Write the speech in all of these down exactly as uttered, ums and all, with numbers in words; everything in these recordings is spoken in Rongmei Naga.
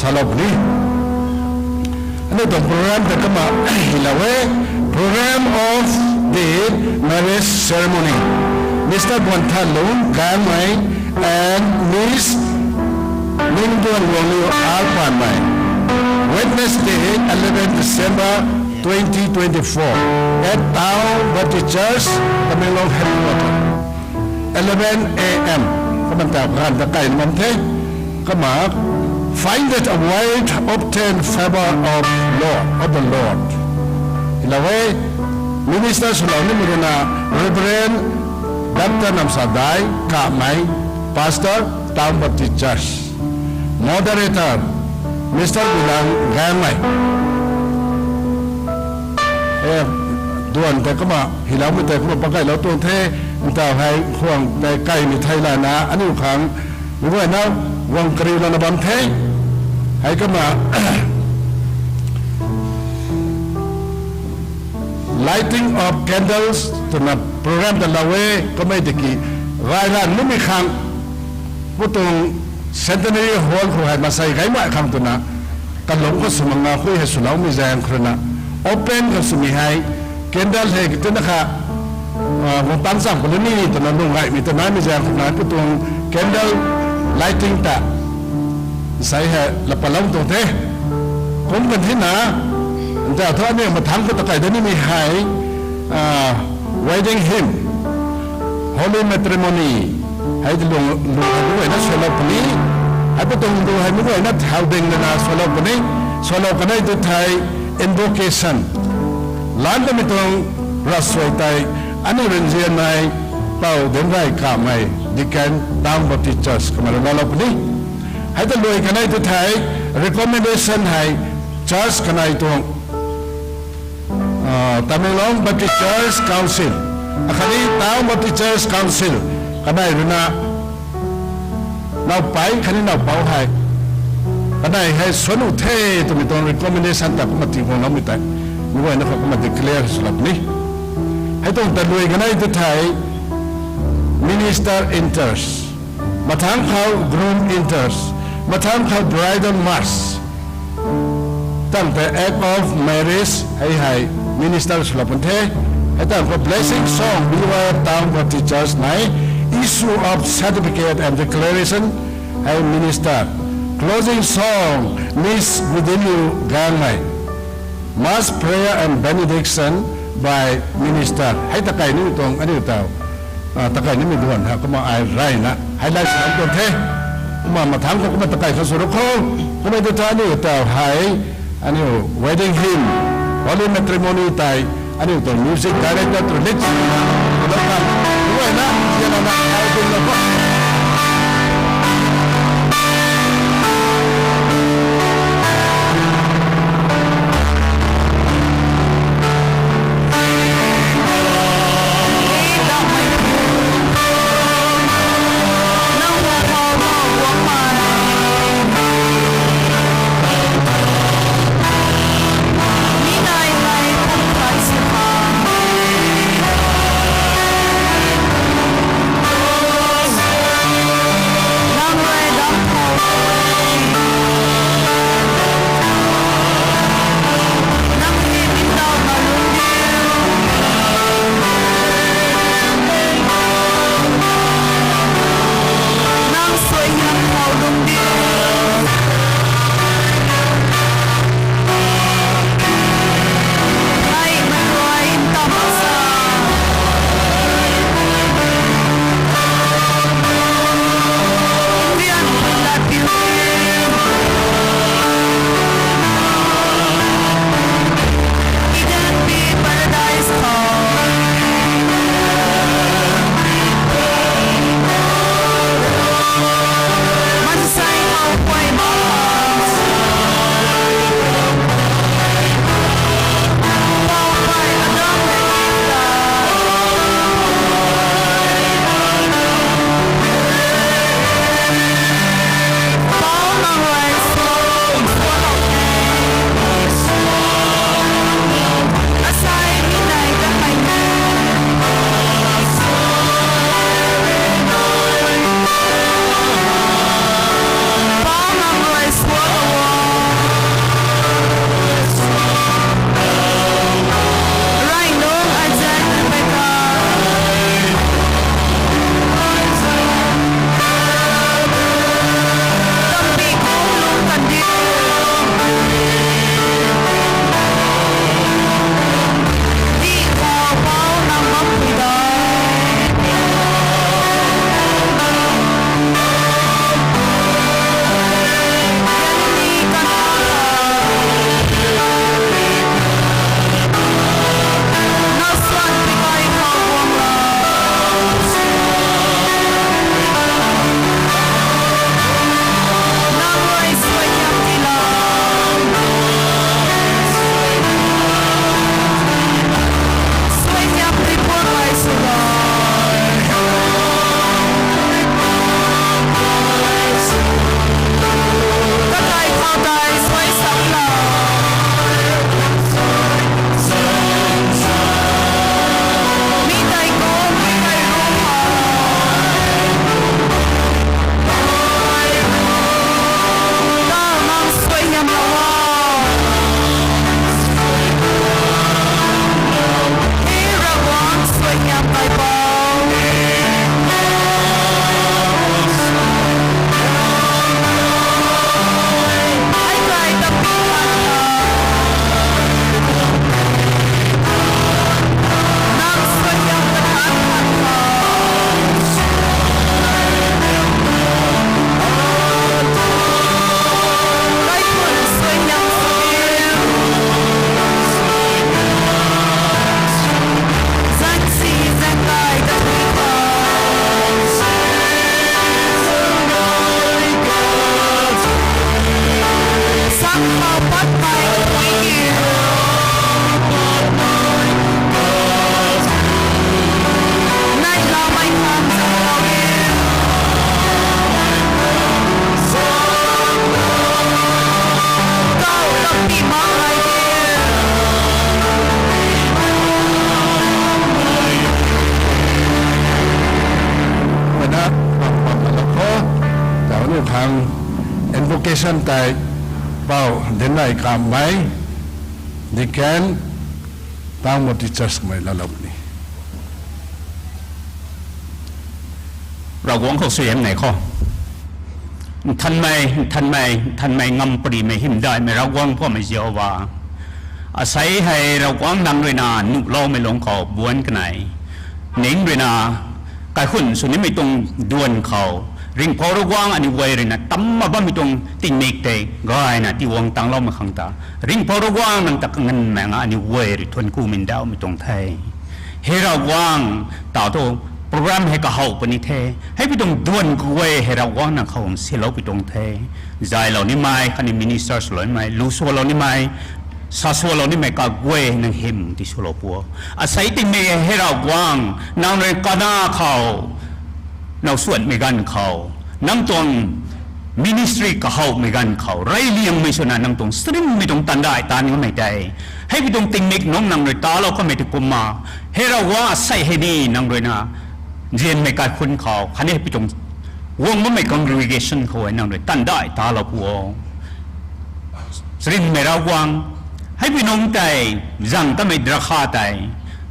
salou puni. Aniu tuang program tei kumna hylou e, Program of the Marriage Ceremony. Mister Buanthanlung Gangmei and Miss Ningduanluangliu Alpanmei. Wednesday, eleven December twenty twenty-four, at Town Baptist Church, Tamenglong Headquarter, eleven a.m. Kumna ta ganv ta kaina bam the. Kumna, Find that a wife obtain favor of Lord, of the Lord. Hylou e, minister swlou nimei ruina, Reverend Doctor Namsadai Kamei, Pastor, Town Baptist Church. Moderator, Mister Bilang Gangmei. E, duan tei kumna hyloumei tei kumna pakailou tuang the, ntaw hei khwang tei kaimei thei lana aniu khang, mi guayna guang kariu lana bam the, hei kumna lighting of candles twna program ta lou e, kamei tiki gay ranv nimei khang, pu tuang Centenary Hall khou hei masei gaymei khang twna, kalung khou sw manga hui hei swloumei zaeng khou ruina, open khou swmei hei, candle hei kitina kha, guang tang cham khou ni twna lung gaymei twna mei zaeng khou ruina pu tuang candle lighting ta, nsei hei laa palou tuang the. Kum kan thina, ntaw thu aniu mathangc khou ta kai da nimei hei, wedding hymn, Holy Matrimony, hei lung, lung hei mi guayna swlou puni, hei pu tuang lung hei mi guayna thau ding lana swlou puni, swlou kanei tu thei invocation, lan tamei tuang ravsuai tei, aniu ranzianmei, Pou Dinrey Kamei, Deacon, Town Baptist Church, kamei rui laalou puni. Hei ta lui kanei tu thei, recommendation hei, church kanei tuang, Tamenglong Baptist Church Council, akhatni Town Baptist Church Council, kanei ruina, naupei khatni naupou hei, kanei hei swan u the twmei tuang recommendation ta kumna tii guangloumei tei, mi guayna khou kumna declare swlou puni. Hei tuang ta lui kanei tu thei, minister enters, mathangc khou groom enters, mathangc khou bridal march, tang tei act of marriage hei hei minister swlou pun the. Hei tang khou blessing song, B Y F Town Baptist Church nei, issue of certificate and declaration hei minister, closing song, Miss Gudinliu Gangmei, mass prayer and benediction by minister. Hei ta kai nimei tuang aniu taw, ta kai nimei duan hei kumna ai reyna hei lai sw tuang the. Kumna mathangc khou kumna ta kai khou sw ru kho. Kumna tu ta aniu taw hei, aniu wedding hymn, Holy Matrimony tei, aniu tuang music director tu lead swna, kumna ta, kumna na, zianna ai ding na kho. Mana, pam pam na kho, tau ni khang invocation tei, pau, dinai kammei, deacon, tang mo teachers mei lalou ni. Ravguangc khou suaihiam nei kho. Nthanmei, nthanmei, nthanmei ngam parimei hymdaihmei Ravguangc Poubauhmei Jihova. Asei hei Ravguangc nang rui na nuhloumei lungc khou buanc kanei. Ning rui na, kaikhun sw nimei tuang duan khou. Ringhpouc Ravguangc aniu guay rui na tamna bammei tuang tingmik tei gayna tiiguang tangloumei khang ta. Ringhpouc Ravguangc nang ta kanganmei nga aniu guay rui thuancku mindauhmei tuang the. Hei Ravguangc, tau thu program hei kahow puni the. Hei pi tuang duan kaguay hei Ravguangc nang khou silou pi tuang the. Zaylou nimei, khatni minister swlou nimei, lu swlou nimei, sa swlou nimei kaguay nang hym ti swlou puo. Asei tingmik hei Ravguangc, nang rui kanac khou, now suanmei ganv khou, nang tuang ministry kahowmei ganv khou, reyliangmei swna nang tuang srimmei tuang tandaih taanv kamei tei. Hei pi tuang tingmik nungc nang rui talou kamei tei kumna. Hei Ravguangc asei hei ni nang rui na, nzianmei kaikhun khou, khatni hei pi tuang guang bammei congregation khou hei nang rui tandaih talou puo. Srimmei Ravguangc, hei pi nungc tei, zang tamei drakha tei,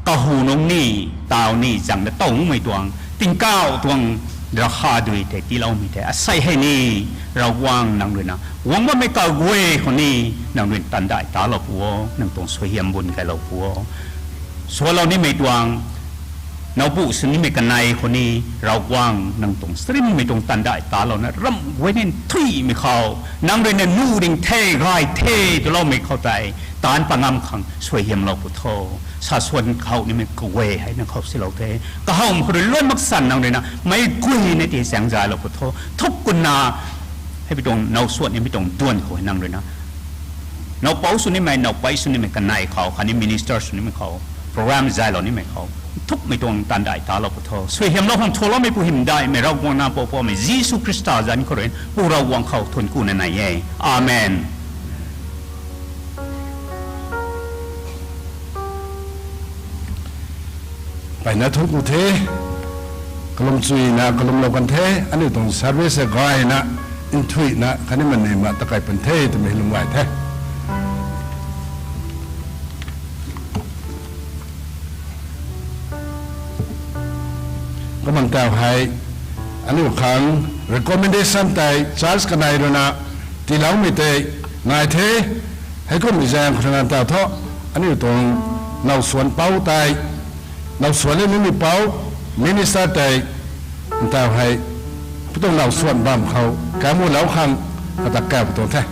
kahu nungc ni, tau ni, zang da towmei tuang, tingkauh tuang drakha dui tei tiiloumei tei. Asei hei ni, Ravguangc nang rui na, guang bammei kaguay khou ni, nang rui tandaih talou puo, nang tuang suaihiam bun kailou puo. Swlou nimei tuang, nowpu sw nimei kanei khou ni, Ravguangc nang tuang srimmei tuang tandaih talouna, ramh guay ni nthuihmei khou, nang rui na nuh ring the, gay the, twloumei khou tei, taanc pat ngam khang suaihiamlou pu tho. Sa swan khou nimei kaguay hei nang khou silou the. Kahowmei khou rui luan maksan nang rui na, meic guay na ti zaeng zaylou pu tho. Thuk kuna, hei pi tuang now suan nimei tuang duan khou hei nang rui na, nowpou sw nimei, nowpei sw nimei kanei khou, khatni minister sw nimei khou, program zaylou nimei khou, nthukmei tuang tandaih talou pu tho. Suaihiamlou khang thuloumei pu hymdaihmei Ravguangc na Poubauhmei Jisu Khrista zanc khou rui, Pu Ravguangc khou thuancku na nai e. Amen. Mpeyna thuk nu the, kalum chuina kalumlou kan the, aniu tuang service gayna, nthuihna, khatni manei ma takai pun the, twmei lum gay the. Kumna tau hei, aniu khang recommendation tei church kanei rui na tiiloumei tei nai the, heikummei zaeng khou rui na tau thu, aniu tuang now suan pou tei, now suan le nimei pou, minister tei, tau hei, pi tuang now suan bam khou, kaimulou khang, kata kau pu tuang the.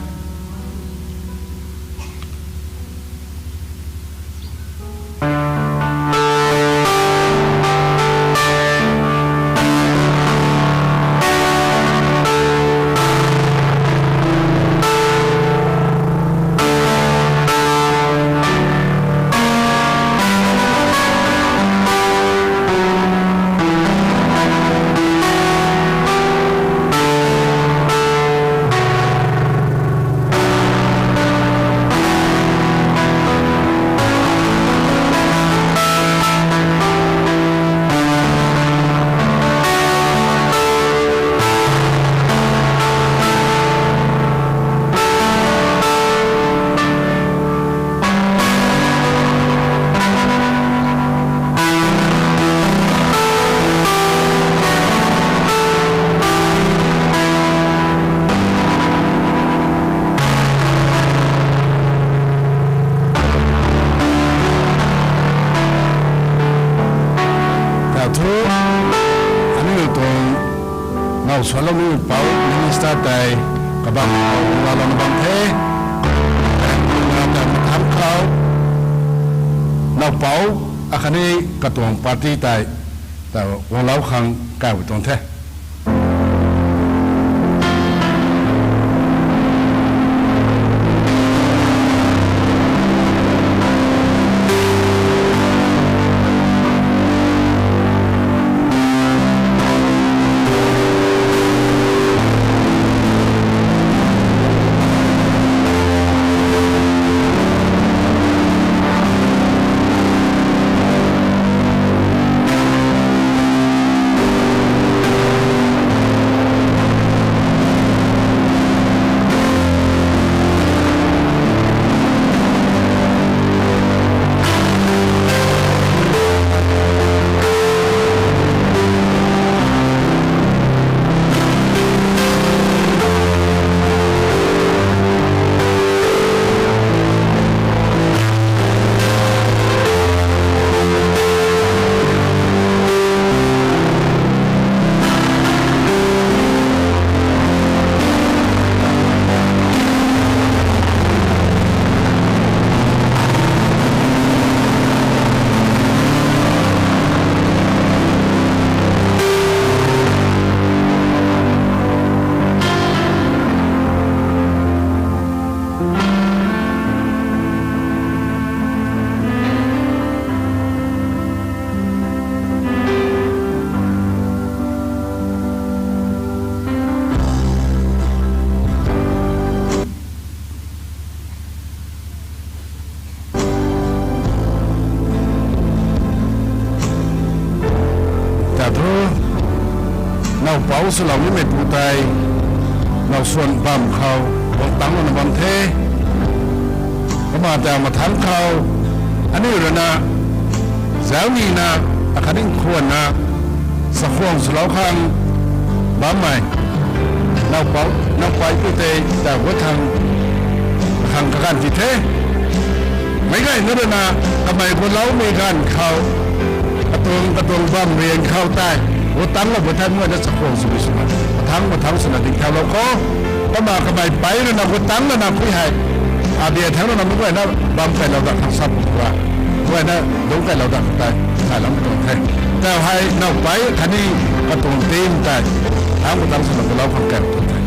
Tau thu, aniu tuang now suanlou nimei pou minister tei kabang khou guanglou na bam the. Tei mathangc khou now pou akhatni katuang party tei tau guanglou khang kau tuang the. swlou nimei pu tei, now swan bam khou, guang tangc lana bam the. Kumna ta mathangc khou, aniu rui na, zauc nina, akhatni khwanna, chakhwang swlou khang, bammei, nowpou, nowpei pu tei, ta gu thang, akhang kaganv ti the. Meic gayna rui na, kamei guloumei ganv khou, katuang, katuang bam rian khou tei, gu tangc lou bu thei mei na chakhwang sw sw na, mathangc, mathangc swna ding thaulou kho, kumna kamei pei rui na gu tangc lana pui hei, abia thangc rui na meic gayna bam kailou dat khang sa pu khou, meic gayna dungc kailou dat khang tei, thailou tuang the. Tau hei nowpei khatni katuang team tei, thangc gu tangc swna gulou khang kai tuang the.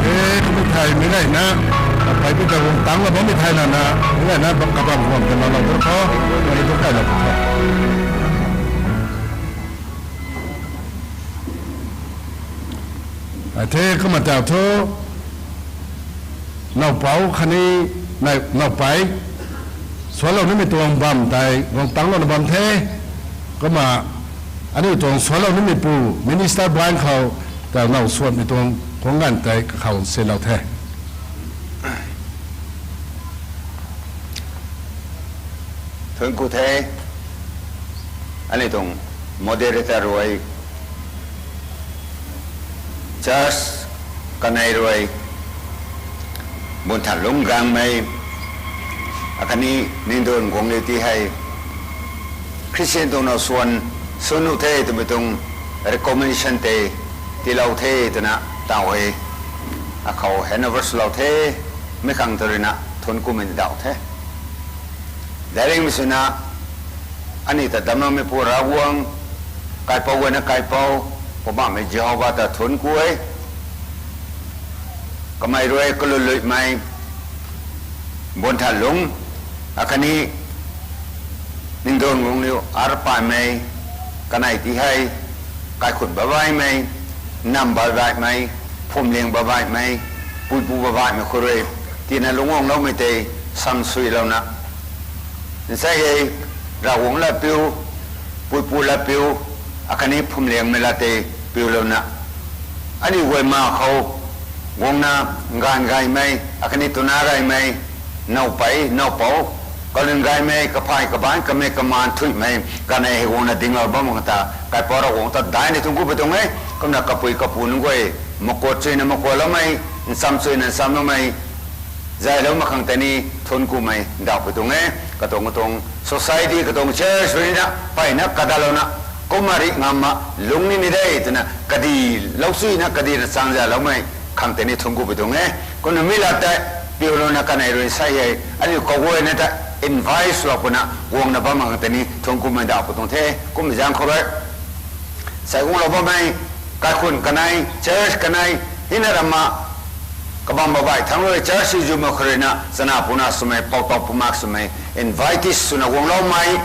E, kummei thei meic gayna, apei pu ta guang tangc la bammei thei lana, meic gayna kabam guang ta lou lou tu kho, mei tu kailou tu kho. Ai the kumna tau thu, nowpou khatni, nai, nowpei, swanlou nimei tuang bam tei guang tangc louna bam the. Kumna, aniu tuang swanlou nimei pu, minister bang khou, tau now swanmei tuang guang ganv tei kakhou silou the. Thuanc ku the, aniu tuang moderator rui, church kanei rui, bun than lungc gangmei, akhatni ningduan guang liu ti hei, Christian tuang now swan, swan nuh the twmei tuang recommendation tei, tiilou the twna tau e, akhou handover swlou the, meic khang tu rui na thuanc kumei ndauh the. Daringmei swna, aniu ta damcloumeipu Ravguangc, kaipouc gayna kaipouc, Poubauhmei Jihova ta thuanc ku e. Kamei rui kaluluimei, buanthan lungc, akhatni ningduan guang liu arpaimei, kanei ti hei, kaikhun babaihmei, nam babaihmei, phwamling babaihmei, puipu babaihmei khou rui, tina lungc guangloumei tei, samsuilouna nsei hei, Ravguangc lat piu, puipu lat piu, akhatni phwamlingmei lat tei piulouna, aniu guay ma khou guangna gaanv gaymei akhatni twna gaymei, nowpei nowpouc, kalun gaymei, kaphay kabaanc kamei kamaan thuihmei, kanei hei guangna dinglou bam khang ta Kaipouc Ravguangc ta daihna thuanc ku pui tuang e. Kumna kapui kapu nunc guay, makuat chuyna makuatloumei, ncham chuyna nchamloumei, zaylou mak khang tei ni thuanc kumei ndauh pui tuang e. Katuang katuang society, katuang church rui na mpeyna kadalouna, kumna ri ngamna lungc nimei de twna kadi lou chuyna kadina chang zayloumei khang tei ni thuanc ku pui tuang e. Kumna mi lat tei piulouna kanei rui nsei hei aniu kaguayna ta invite swlou puna guangna bam khang tei ni thuanc kumei ndauh pui tuang the. Kumna zaeng khou rui sai guanglou bammei, kaikhun kanei, church kanei, hina rama kabam babaih thangc rui church si zumei khou rui na chana puna swmei, pou tau pumak swmei, invitees swna guangloumei,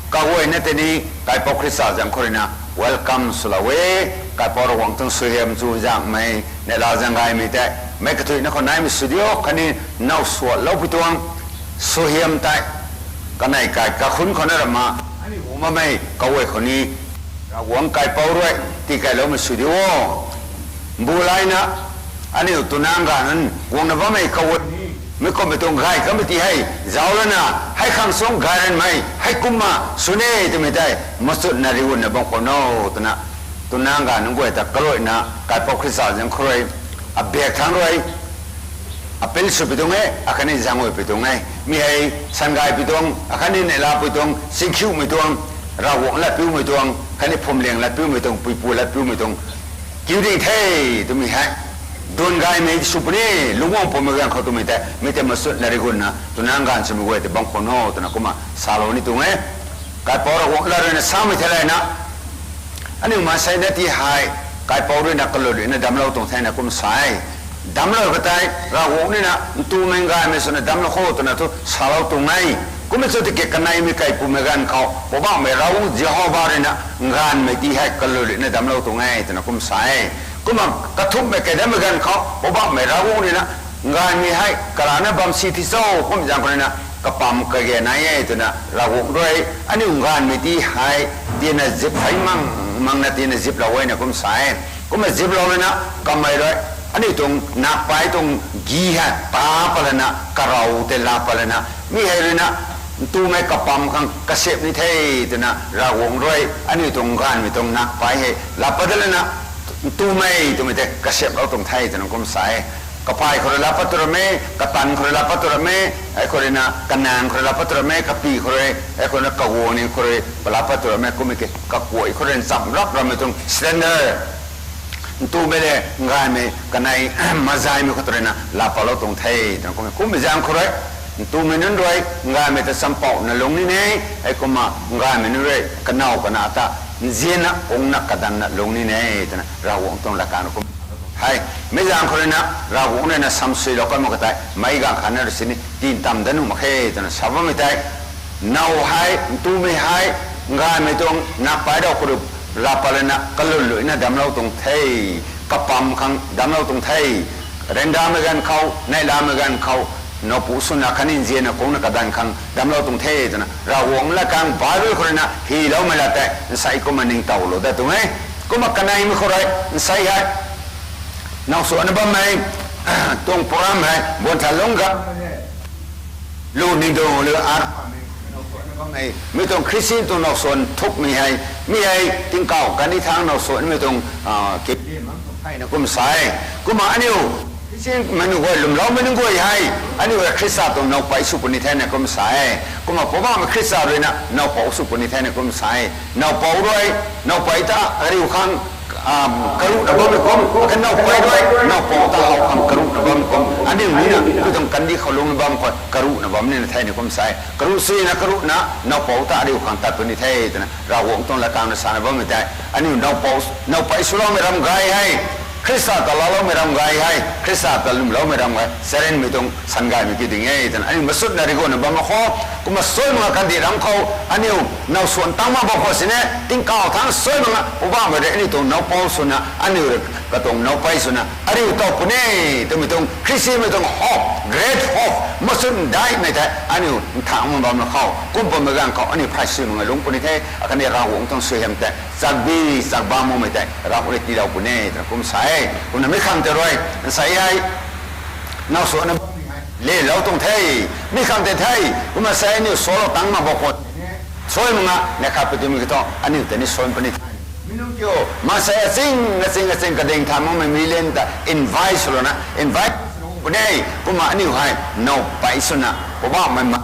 kaguayna tei ni Kaipouc Khrista zaeng khou rui na welcome swlou e. Kaipouc Ravguangc tuang suaihiam chu zaengmei, neihla zaeng gaymei tei, meic kathuicna khou naimei sw diu, khatni now suatlou pui tuang suaihiam tei, kanei kai kakhunc khou na rama, aniu guang bammei kaguay khou ni, Ravguangc Kaipouc rui tikeyloumei sw diu o. Mbu layna, aniu twna gaanv nunc guangna bammei kaguay ni, mi kumhmei tuang gay kamei ti hei zauc lana, hei khang suang gay ranmei hei kumna sw ne twmei tei machutna rigunna bam khwan o twna, twna gaanv nunc guay ta kaluaina Kaipouc Khrista zaeng khou rui, abiak thangc rui appeal sw pui tuang e, akhatni zaeng guay pui tuang e. Mi hei sangay pui tuang, akhatni neihla pui tuang, singkhiumei tuang, Ravguangc lat piumei tuang, khatni phwamling lat piumei tuang, puipu lat piumei tuang kiu ding the twmei hei, duan gaymei sw puni, lungc guang pumei gaanv khou twmei tei mi tei machutna rigunna twna gaanv swmei guay tei bam khwan o twna kumna salou ni tuang e. Kaipouc Ravguangc lat rui na samei thei layna, aniu maansei na ti hei, Kaipouc rui na kaluluina damclou tuang thena kum sa e. Damclou ka tei Ravguangc rui na ntumei gaymei swna damclou kho twna thu salou tuang e. Kumna chu tiki kaneimei kaipumei gaanv khou Poubauhmei Ravguangc Jihova rui na gaanvmei ti hei kaluluina damclou tuang e twna kum sa e. Kumna kathumhmei kaidammei gaanv khou Poubauhmei Ravguangc rui na gaanvmei hei karana bam si thi cho, kum zaeng khou rui na kapam kage nai e twna Ravguangc rui aniu gaanvmei ti hei tina zip phey mang, mangna tina ziplou e na kum sa e. Kumna ziplou rui na kamei rui aniu tuang nakpai tuang gi hei pa patlana, karou tei la patlana, mi hei rui na ntumei kapam khang kasip ni the twna Ravguangc rui aniu tuang gaanvmei tuang nakpai hei laa pat dat lana, ntumei twmei tei kasiplou tuang the twna kum sa e. Kaphay khou rui laa pat tu ram e, katan khou rui laa pat tu ram e, hei khou rui na kanaeng khou rui laa pat tu ram e, kapy khou rui, hei khou rui na kaguang ni khou rui palaa pat tu ram e, kummei ki kakuay khou rui nchamc rap rammei tuang standard, ntumei le gaanvmei kanei mazaymei khou tu rui na laa patlou tuang the twna kum, kummei zaeng khou rui ntumei nunc rui gaanvmei ta champouhna lungc ni ne, hei kumna gaanvmei nunc rui kanow kana ta nzianna kungna kadanna lungc ni ne twna Ravguangc tuang latkaeng rui kum the. Mi zaeng khou rui na Ravguangc rui na samsuilou kanmei ka tei meic gaanv khatna rui sini tintam dat nuh mak khe twna sa bammei tei, now hei, ntumei hei, gaanvmei tuang nakpai daw khou rui laa pat lana kaluluina damclou tuang the, kapam khang damclou tuang the, ryanramei gaanv khou, neihlamei gaanv khou, nowpu swna khatni nzianna kungna kadan khang damclou tuang the twna Ravguangc latkaeng Bible khou rui na hyloumei lat tei nsei kumna ningtowlou dat tuang e. Kumna kaneimei khou rui nsei hei now suanna bammei tuang program hei buanthan lungc ga lu ningduang lu ar mi tuang Christian tuang now suan thukmei hei, mi hei tingkauh kani thangc now suanmei tuang kipmei na kum sa e. Kumna aniu Christian mei nunc guay, lwmloumei nunc guay hei aniu hei Khrista tuang nowpei sw puni thena kum sa e. Kumna Poubauhmei Khrista rui na nowpou sw puni thena kum sa e. Nowpou rui, nowpei ta ariu khang karuhna bammei kum, kha nowpei rui nowpou ta how khang karuhna bammei kum, aniu ni na mi tuang kandih khou lungcna bam khou karuhna bam nina thena kum sa e. Karuh sina karuhna nowpou ta ariu khang tat puni the twna Ravguangc tuang latkaeng rui sana bammei tei, aniu nowpou, nowpei swloumei ram gay hei Khrista ta laaloumei ram gay hei, Khrista ta lwmloumei ram gay, charynmei tuang san gaymei ki ding e twna aniu masutna riguanna bam mak kho. Kumna suai mak nga kandih ram khou aniu now swan tang mak bam khou sini, tingkauh thangc suai mak nga Poubauhmei rui aniu tuang nowpou swna, aniu rui katuang nowpei swna ariu tow puni twmei tuang Khristianmei tuang hope, great hope masut ndaimei tei aniu nthangc mak bam mak khou, kum bammei ganv khou aniu phay sui mak nga lungc puni the. Akhatni Ravguangc tuang suaihiam tei chakbi chakba makmei tei Ravguangc rui tiilou puni twna kum sa e. Kumna mi khang tei rui nsa hei now swanna lelou tuang the, mi khang tei the. Kumna sa aniu swlou tang mak bam khou, suai mak nga neih khat pui twmei ki thu aniu tei ni swan puni the. Mi nunc kiu, maansei aching aching aching kading than makmei million ta invite swlouna, invite puni, kumna aniu hei nowpei swna Poubauhmei ma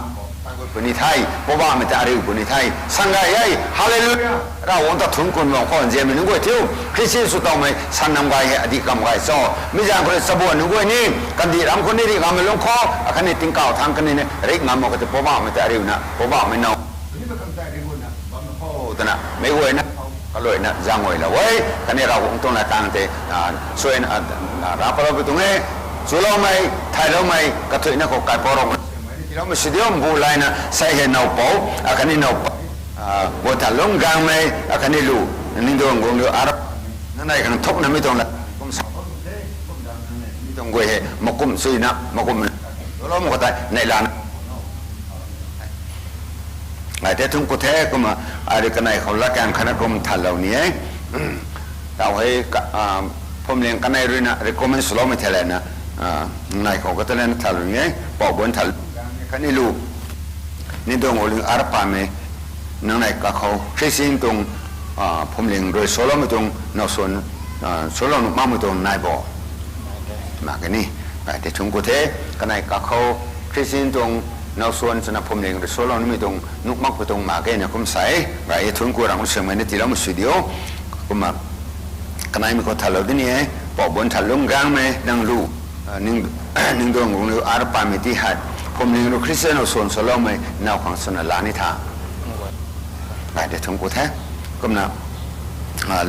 puni the, Poubauhmei ta ariu puni the. San gay e, Hallelujah! Ravguangc ta thuanc kun bam khou nzianmei nunc guay thiu, Khristian sw towmei san nam gay hei adih kam gay cho. Mi zaeng khou rui chabuan nunc guay ni kandih ram khou ni rih ngammei lungc khou, akhatni tingkauh thangc khatni ni rih ngam mak khou tei Poubauhmei ta ariuna, Poubauhmei now twna meic guayna kaluaina zaeng guaylou e. Khatni Ravguangc tuang lat tang tei suaina, rav palou pui tuang e. Chuloumei, thayloumei kathuicna khou kaipouc Ravguangc tiiloumei sw diu. Mbu layna sa hei nowpou, akhatni nowpou, buan than lungc gangmei, akhatni lu, ningduang guang liu ar, nanei khang thuknamei tuang lat kum sa, mi tuang guay hei makum suina makum, lou mak khou tei neihlana gay the, thungc ku the. Kumna ai rui kanei khou latkaeng khatna kum thanlou ni e. Tau hei, phwamling kanei ruina recommend swloumei thei lana, nai khou kata lana thanlou ni e. Pou buan than khatni lu, ningduang guang liu ar pamei, nangnei kakhou Khristian tuang phwamling rui swloumei tuang now swan, swlou nuh makmei tuang nai bo? Mak ke ni. Gay the, thungc ku the. Kanei kakhou Khristian tuang now swan swna phwamling rui swlou nimei tuang nuh makpui tuang mak ke na kum sa e. Gay e, thungc ku, Ravguangc suaihiam gayna tiiloumei sw diu. Kumna kaneimei khou thanlou di ni e. Pou buan than lungc gangmei, nang lu, ningduang guang liu ar pamei ti hei phwamling rui Khristian now swan swloumei now khang swna la ni tha? Gay the, thungc ku the. Kumna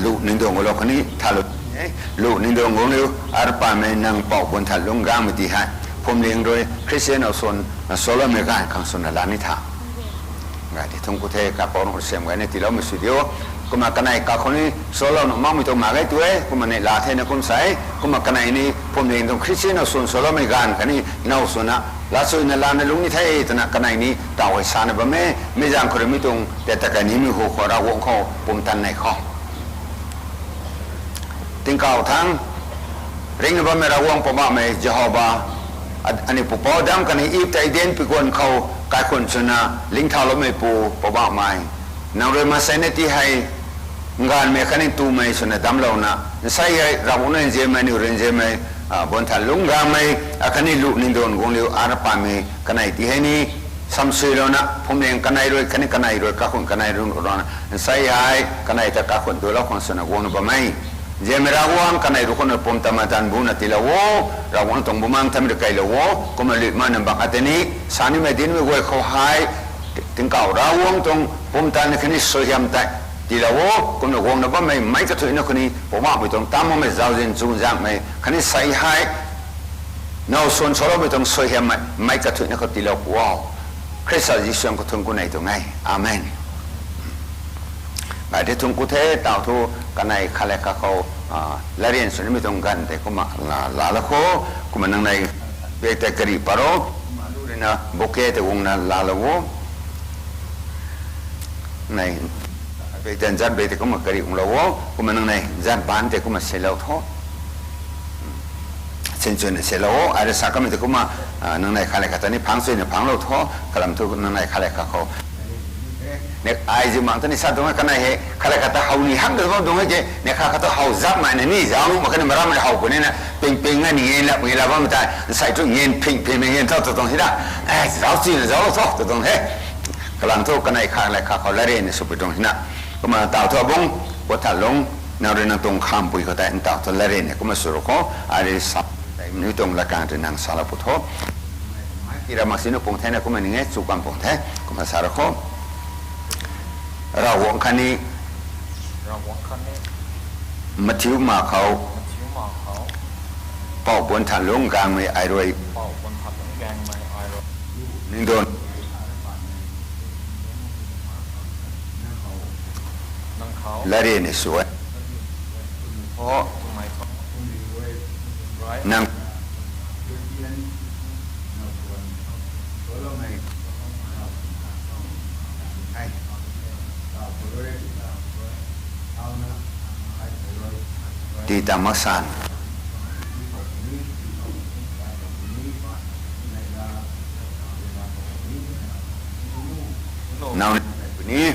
lu, ningduang guanglou khatni thanlou e. Lu, ningduang guang liu ar pamei, nang pou buan than lungc gangmei ti hei phwamling rui Khristian now swan swloumei ganv khang swna la ni tha? Gay the, thungc ku the. Kaipouc Ravguangc suaihiam gayna tiiloumei sw diu. Kumna kanei kakhou ni swlou nuh makmei tuang mak ge tu e. Kumna neihla thena kum sa e. Kumna kanei ni phwamling tuang Khristian now swan swloumei ganv khatni now swna lasuina lana lungc ni the twna kanei ni tau hei sana bam e. Mi zaeng khou rui mi tuang tei ta kanimei hu khou Ravguangc khou pumtan nei khou, tingkauh thangc ringcna bammei Ravguangc Poubauhmei Jehova, aniu pupouc Adam khatni Iv ta Eden pui guan khou kaikhunc swna lingthauloumeipu Poubauhmei, nang rui maansei na ti hei nganvmei khatni tumei swna damclouna, nsei hei Ravguangc nzianmei, aniu rui nzianmei, buan than lungc gangmei, akhatni lu, ningduang guang liu ar pamei kanei ti hei ni samsuilouna phwamling kanei rui khatni kanei rui kaikhunc kanei rui rana, nsei hei kanei ta kaikhunc duilou khang swna guangna bam e. Nzianmei Ravguangc, kanei rui khou na pumtan matanv buna tiilou o. Ravguangc tuang bumaengc thaymei rui keylou o. Kumna lui mana bak a tei ni sa nimei dinmei guay khou hei tingkauh Ravguangc tuang pumtan khatni suaihiam tei tiilou o. Kumna guangna bammei meic kathuicna khou ni Poubauhmei tuang tam makmei zauzian chuzaenghmei khatni sei hei now swan swloumei tuang suaihiammei meic kathuicna khou tiilou pu o. Khrista Jisu zaeng khou thungc ku nei tuang e. Amen. Gay the, thungc ku the. Tau thu kanei khat le khat khou latryan sw nimei tuang ganv tei kumna laalou kho. Kumna nangnei bag tei karih pat ro. Kumna lu ruina bouquet tei guangna laalou o. Nei, bag tei zat bag tei kumna karih guanglou o. Kumna nangnei zat baan tei kumna selou tho. Sinchuna selou o. Ai rui sa kamei tei kumna nangnei khat le khat ta ni phangc chuyna phangclou tho. Kalam thu nangnei khat le khat khou ne, ai ziu mang ta ni sa tuang e, kanei hei khat le khat ta how ni hak da bam tuang e ke, neih khat khat ta how zak mai na ni zauc nuh mak khatni maram rui how puni na ping ping a ni ngen lap ngen lap bammei tei nsei thu ngen phing phing ngen tho tw tuang hina. Zauc chuna zauclou tho tw tuang he. Kalam thu kanei khat le khat khou latryan sw pui tuang hina. Kumna tau thu abungc, puat tha lung, nang rui nang tuang khampui khou tei ntau thu latryan kumna sw ru kho. Ai rui sa, tei mi tuang latkaeng rui nang salou pu tho. Tira mak sini pung the na kumna ning e, chu kam pung the. Kumna sa ru kho. Ravguangc khatni mathiu ma khou Pou Buanthanlung Gangmei ai rui. Ningduan. Larian ni sw e. Nang Tii tam maksan. Nau ni,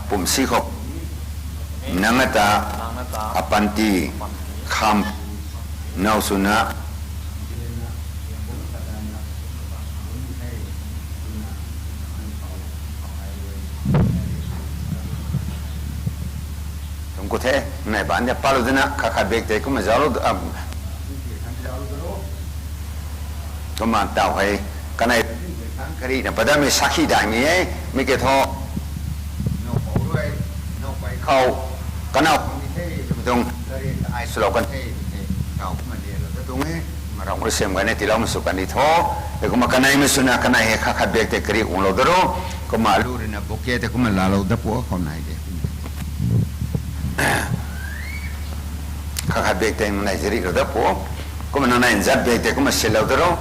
pumsi khou, nang ata, apanty, kham, nau swna, Thungc ku the, nai ban de palou dina, khat khat bak tei kumna zauclou, kumna taw hei, kanei, karina padamei sakhi daihmei e, mi ke thu, nau khou, kanow, tuang, ai swlou kan the, taw kumna dialou ta tuang e, kumna ram rui siam gayna tiiloumei sw kan di tho, e kumna kaneimei swna kanei hei khat khat bak tei kari guanglou da ro, kumna alu ruina bouquet tei kumna laalou da pu khou nai de. Khat khat bak tei nang nai zarihlou da pu. Kumna nang nai nzat bak tei kumna silou da ro.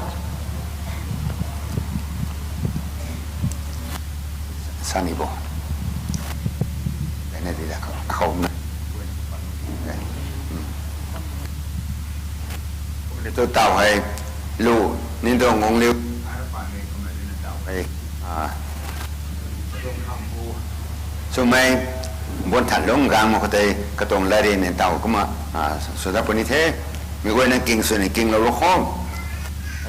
Sani bo. Bena di da khou, khou na. Kumna tu taw hei, lu, Ningduan Guangliu, taw hei, swmei, Buanthanlung Gangmei khou tei katuang larian ni taw kumna, sw dat puni the, mi guayna king swna kinglou lou kho.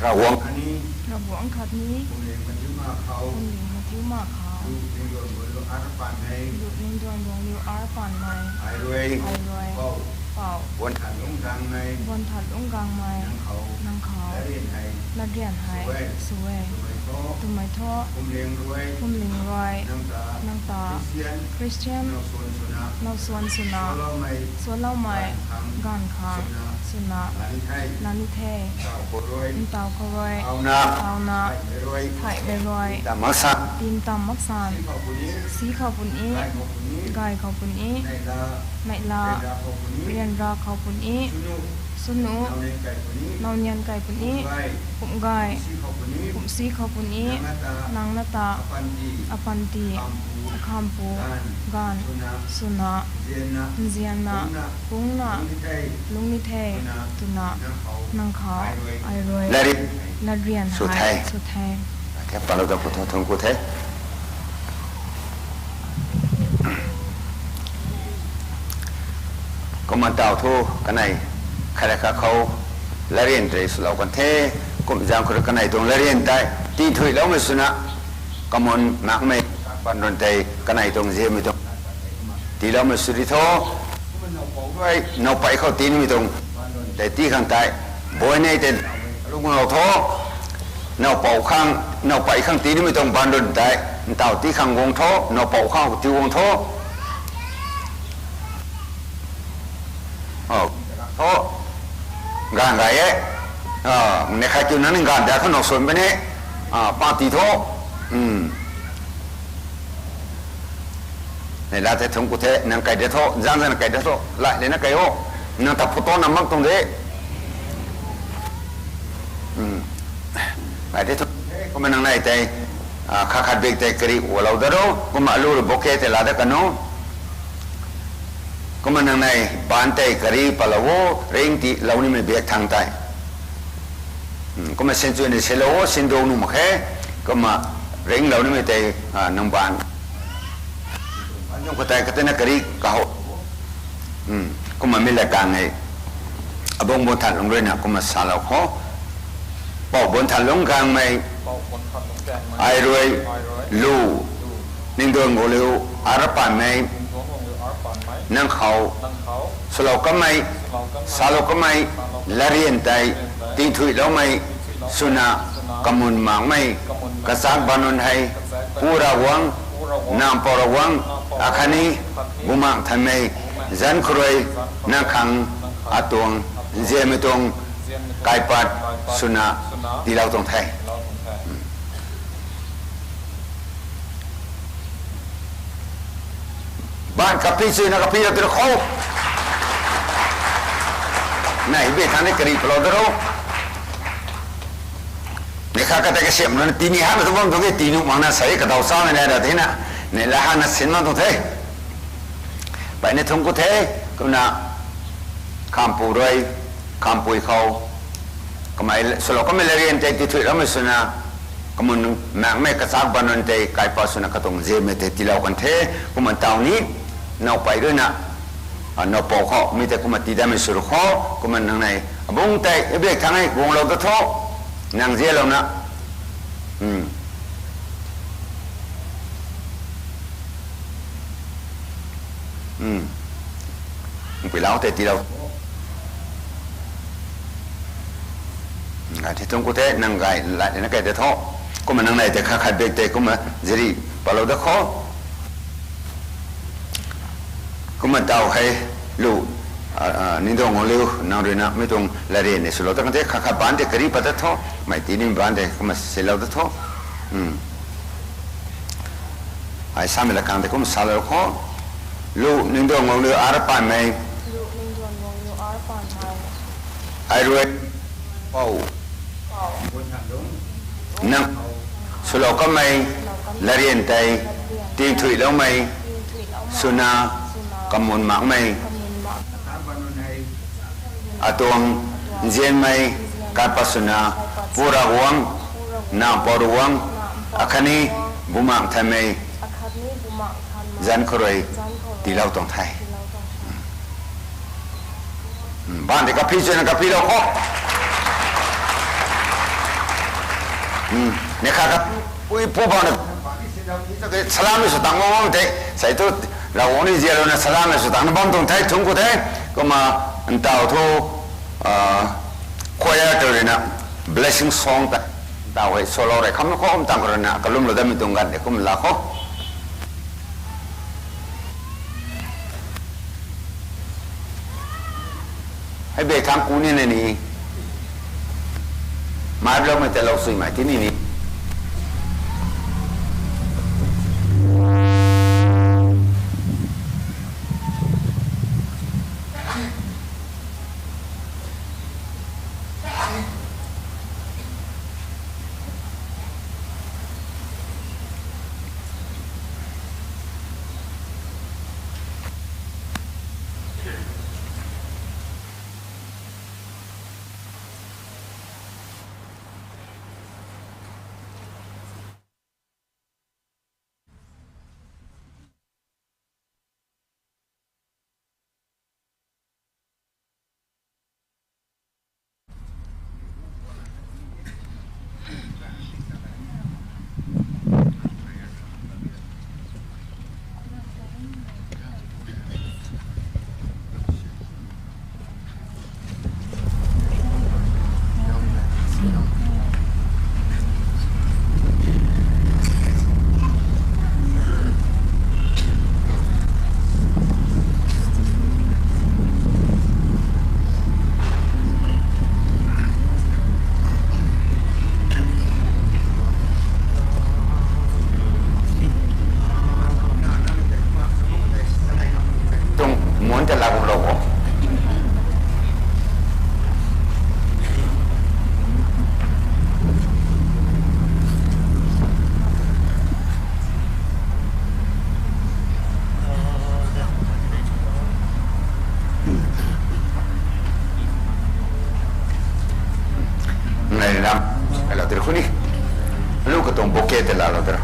Ravguangc khatni, Ravguangc khatni, pumling mathiu ma khou, pumling mathiu ma khou, lu Ningduan Guangliu ar panmei, lu Ningduan Guangliu ar panmei, ai rui, ai rui, pou, pou, Buanthanlung Gangmei, Buanthanlung Gangmei, nang khou, nang khou, larian hei, larian hei, sw e, sw e, twmei tho, twmei tho, pumling rui, pumling rui, nang ta, nang ta, Christian, Christian, nau swan swna, nau swan swna, swanloumei, swanloumei, ganv khang, ganv khang, swna, swna, lani the, lani the, ntaw khou rui, ntaw khou rui, tauna, tauna, theihmei rui, theihmei rui, tii tam maksan, tii tam maksan, si khou puni, si khou puni, gay khou puni, gay khou puni, neihla, neihla, ryanra khou puni, ryanra khou puni, swnu, swnu, nau nian kai puni, nau nian kai puni, pumgay, pumgay, pumsi khou puni, pumsi khou puni, nang ata, nang ata, apanty, apanty, khampu, khampu, ganv, ganv, swna, swna, nzianna, nzianna, kungna, kungna, lungc ni the, lungc ni the, twna, twna, nang khou, nang khou, ai rui, ai rui, larian, larian sw hei, the, sw the. Khe palou da pu tho, thungc ku the. Kumna taw thu, kanei, khat khat khou, larian tei swlou kan the, kum zaeng khou rui kanei tuang larian tei, tithuiloumei swna, kamun makmei, ban run tei, kanei tuang ziamei tuang, tiiloumei sw di tho, kumna nau pou rui, nau pei khou tii nimei tuang, tei tii khang tei, boinei tei, lung lou tho, nau pou khang, nau pei khang tii nimei tuang ban run tei, ntaw tii khang guang tho, nau pou khang tii guang tho. O, tho. Ganv gay e. A, neih khat kiu nang ni ganv da khou nau swan puni. A, pa tii tho. Neihla the, thungc ku the, nang kai da tho, zang zang kai da tho, lai lena kai o. Nang ta photo na mak tuang de. Kai de tho, kumna nang nai tei, a, khat khat bak tei kari gualou da ro, kumna alu rui bouquet tei laa da kan o. Kumna nang nai ban tei kari palou o, ring tiilou nimei bak thang tei. Kumna sinchuina silou o, sinduang nuh mak khe, kumna ringlou nimei tei, a, nang ban. Ban zam khou tei katina kari kahow. Kumna mi la kang e. Abung Buanthanlung ruina kumna salou kho. Pou Buanthanlung Gangmei, ai rui, lu, Ningduan Guangliu ar panmei, nang khou, swlou kanmei, salou kanmei, larian tei, tithuiloumei, swna, kamun makmei, kachak ban run hei, Pu Ravguangc, Nac Mpouh Ravguangc, akhatni, Bumaengh Nthanmei, zanc khou rui, nang khang atuang nzianmei tuang kaipat swna tiilou tuang the. Baanv kaphi chuyna kaphi lou tei khou. Nai bi thang ni kari palou da ro. Ni kha kata kasiamh na tini hana tu bam tuang e, tini makna sei kadaw chamei nai ra thena. Ni la hana sin ma tuang the. Pai ni thung ku the, kumna khampu rui, khampui khou, kamei swlou kamei larian tei tithuiloumei swna, kamun makmei kachak banun tei kaipat swna katuang nzianmei tei tiilou kan the, kumna taw ni, nowpei ruina, nowpou khou mi tei kumna tii datmei sw ru khou, kumna nang nei abung tei bik thang e guanglou da tho, nang nzianlouna. Puilau tei tiilou. Gay the thung ku the, nang gay lat na kai de tho. Kumna nang nei tei khat khat bik tei kumna zari palou da khou. Kumna taw hei lu, ningduang guang liu nang ruina mi tuang larian ni swlou ta kan the, khat khat baanv tei kari pat da tho, mei tini baanv tei kumna silou da tho. Ai samei la kang tei kumna salou khou. Lu ningduang guang liu ar paanmei. Ai rui pou nang swlou kamei larian tei tithuiloumei swna kamun makmei atuang nzianmei kaipat swna Pu Ravguangc, Nac Mpouh Ravguangc, akhatni Bumaengh Nthanmei zanc khou rui tiilou tuang the. Baanv tei kaphi chuyna kaphilou khou. Ni kha kapui pu bau na salam ni sw tang bam tei sei thu, Ravguangc ni nzianlouna salam ni sw tang na bam tuang the thung ku the. Kumna ntaw thu, choir tei ruina blessing song ta ntaw hei swlou rey kham na khou kum tang khou ruina kalumlou datmei tuang ganv tei kumna la khou. Hei bik thang ku ni na ni. Mai bloumei tei lou suimei tini ni. Tuang mun ta la kum lou o. Nai ram, hello, tiri khuni. Lu katuang bouquet tei laalou tira.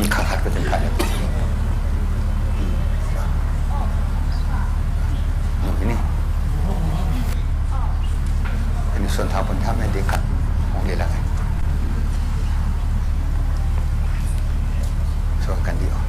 Khat khat ka tin khat le. Kini. Kini suan thau pun thau mei di khat. Hong di la. Suan kan di o.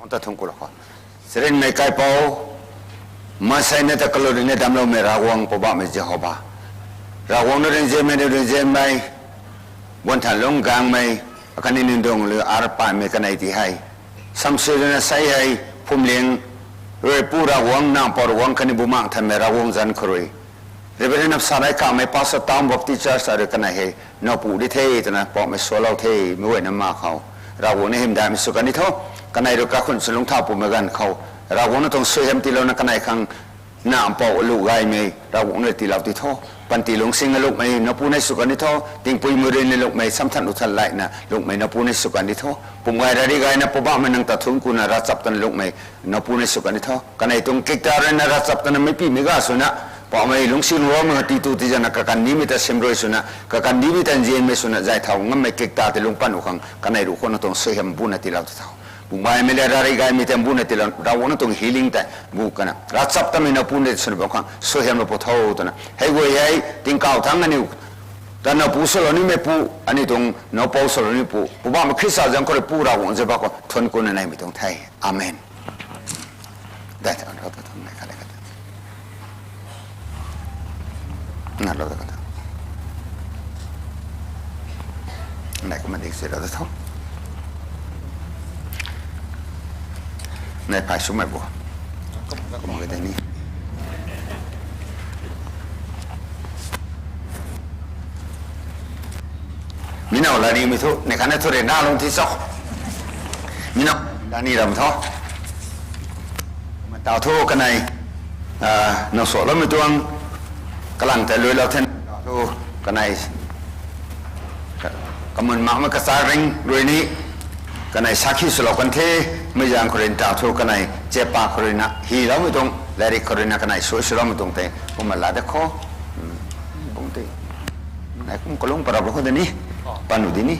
Ta thungc ku lou kho. Charynmei kaipouc, maansei na ta kalum rui na damcloumei Ravguangc Poubauhmei Jehova, Ravguangc na rui nzianmei, rui nzianmei, buan than lungc gaengmei, akhatni ningduang lu ar paymei kanei ti hei, samsui rui na sei hei, phwamling rui Pu Ravguangc, Nac Mpouh Ravguangc khatni Bumaengh Nthanmei Ravguangc zanc khou rui Reverend Napsarei Kamei, Pastor, Town Baptist Church, arui kanei hei nowpu di the twna Poubauhmei salou the, meic guayna ma khou Ravguangc na hymdaihmei sw kan di tho. Kanei rui kakhun swlungc thau pumei ganv khou Ravguangc na tuang suaihiam tiilouna kanei khang Nac Mpouh lu gaymei Ravguangc na tiilou ti tho. Panty lungcsin na lungcmei nowpu nei sw kan di tho. Tingpui mui rui na lungcmei, samthan uthan layna lungcmei nowpu nei sw kan di tho. Pum gay rari gayna Poubauhmei nang ta thungc kuna ravchaptatna lungcmei nowpu nei sw kan di tho. Kanei tuang kikta rui na ravchaptatna meipimei ga swna, Poubauhmei lungcsin ruamei titu tizaengna kakandimei ta simrui swna, kakandimei ta nzianmei swna zay thau ngammei kikta tei lungc pan u khang kanei rui khou na tuang suaihiam buna tiilou ti tho. Pum gaymei le rari gaymei tei buna tiilou, Ravguangc na tuang healing tei bu kana ravchaptatmei nowpu nei swna bam khang suaihiam lou pu tho twna hei guay hei tingkauh thangc aniu ta nowpu swlou nimei pu, aniu tuang nowpu swlou nimei pu, Poubauhmei Khrista zanc khou rui Pu Ravguangc zaba khou thungc kuna neimei tuang the. Amen. Dai ta, dai ta, dai ta, dai ta. Nalou ta, dai ta. Nai kumna dik si lou ta tho. Nai phay swmei bo. Kumna ka tei ni. Mi now la nimei thu, nei khatni thu rui na lung thi cho. Mi now la ni ram tho. Kumna taw thu kanei, ah, now sualoumei tuang kalang tei luilou the. Taw thu kanei, ka-, kamun makmei kachar ring rui ni, kanei sakhi swlou kan the, mei zaeng khou rui taw thu kanei chepa khou rui na hyloumei tuang, lairik khou rui na kanei sui swloumei tuang tei kumna la de kho. Hmm. Bung tei. Nai kum kalung parap lou khou de ni. Panu di ni.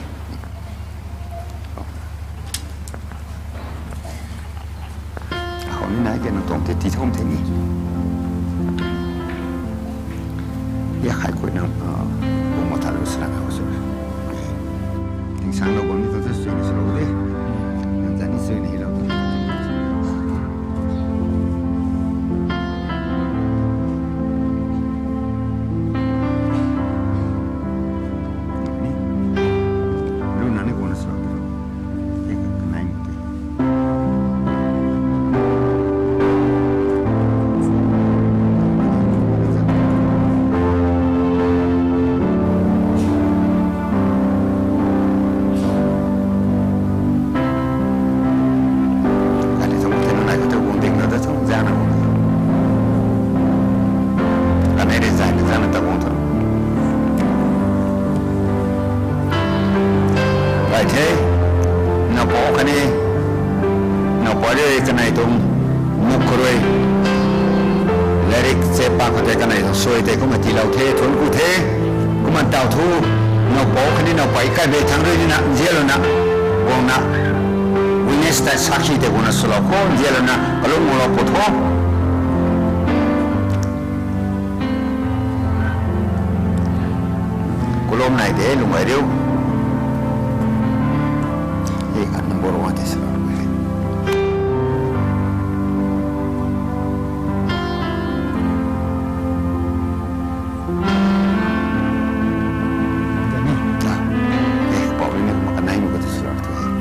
Khou ni nai ke nang tuang tei tii thum the ni. Ya khai khui nang, ah, bung ma tha lu sra khou sw. Tingsang lou bam ni tuang tei sui ni swlou de. Nang zan ni sui ni hylou. Kani thum tei nunc nai khou tei guang ding na ta thum zana guang. Kanei rui zai na zana ta guang tho. Kai the, nowpou khatni, nowpou rui kanei tuang muk khou rui lairik chepa khou tei kanei tuang sui tei kumna tiilou the, thun ku the, kumna taw thu, nowpou khatni nowpei kai bei thang rui ni na, nzianlouna, guangna, witness tei sakhi tei guangna swlou khou, nzianlouna, kalung mulou pu tho. Kulom nai de, lung ai riu. Hei khat number one tei sa. Hei, pau ni mak kanei mak tu sa tu hei.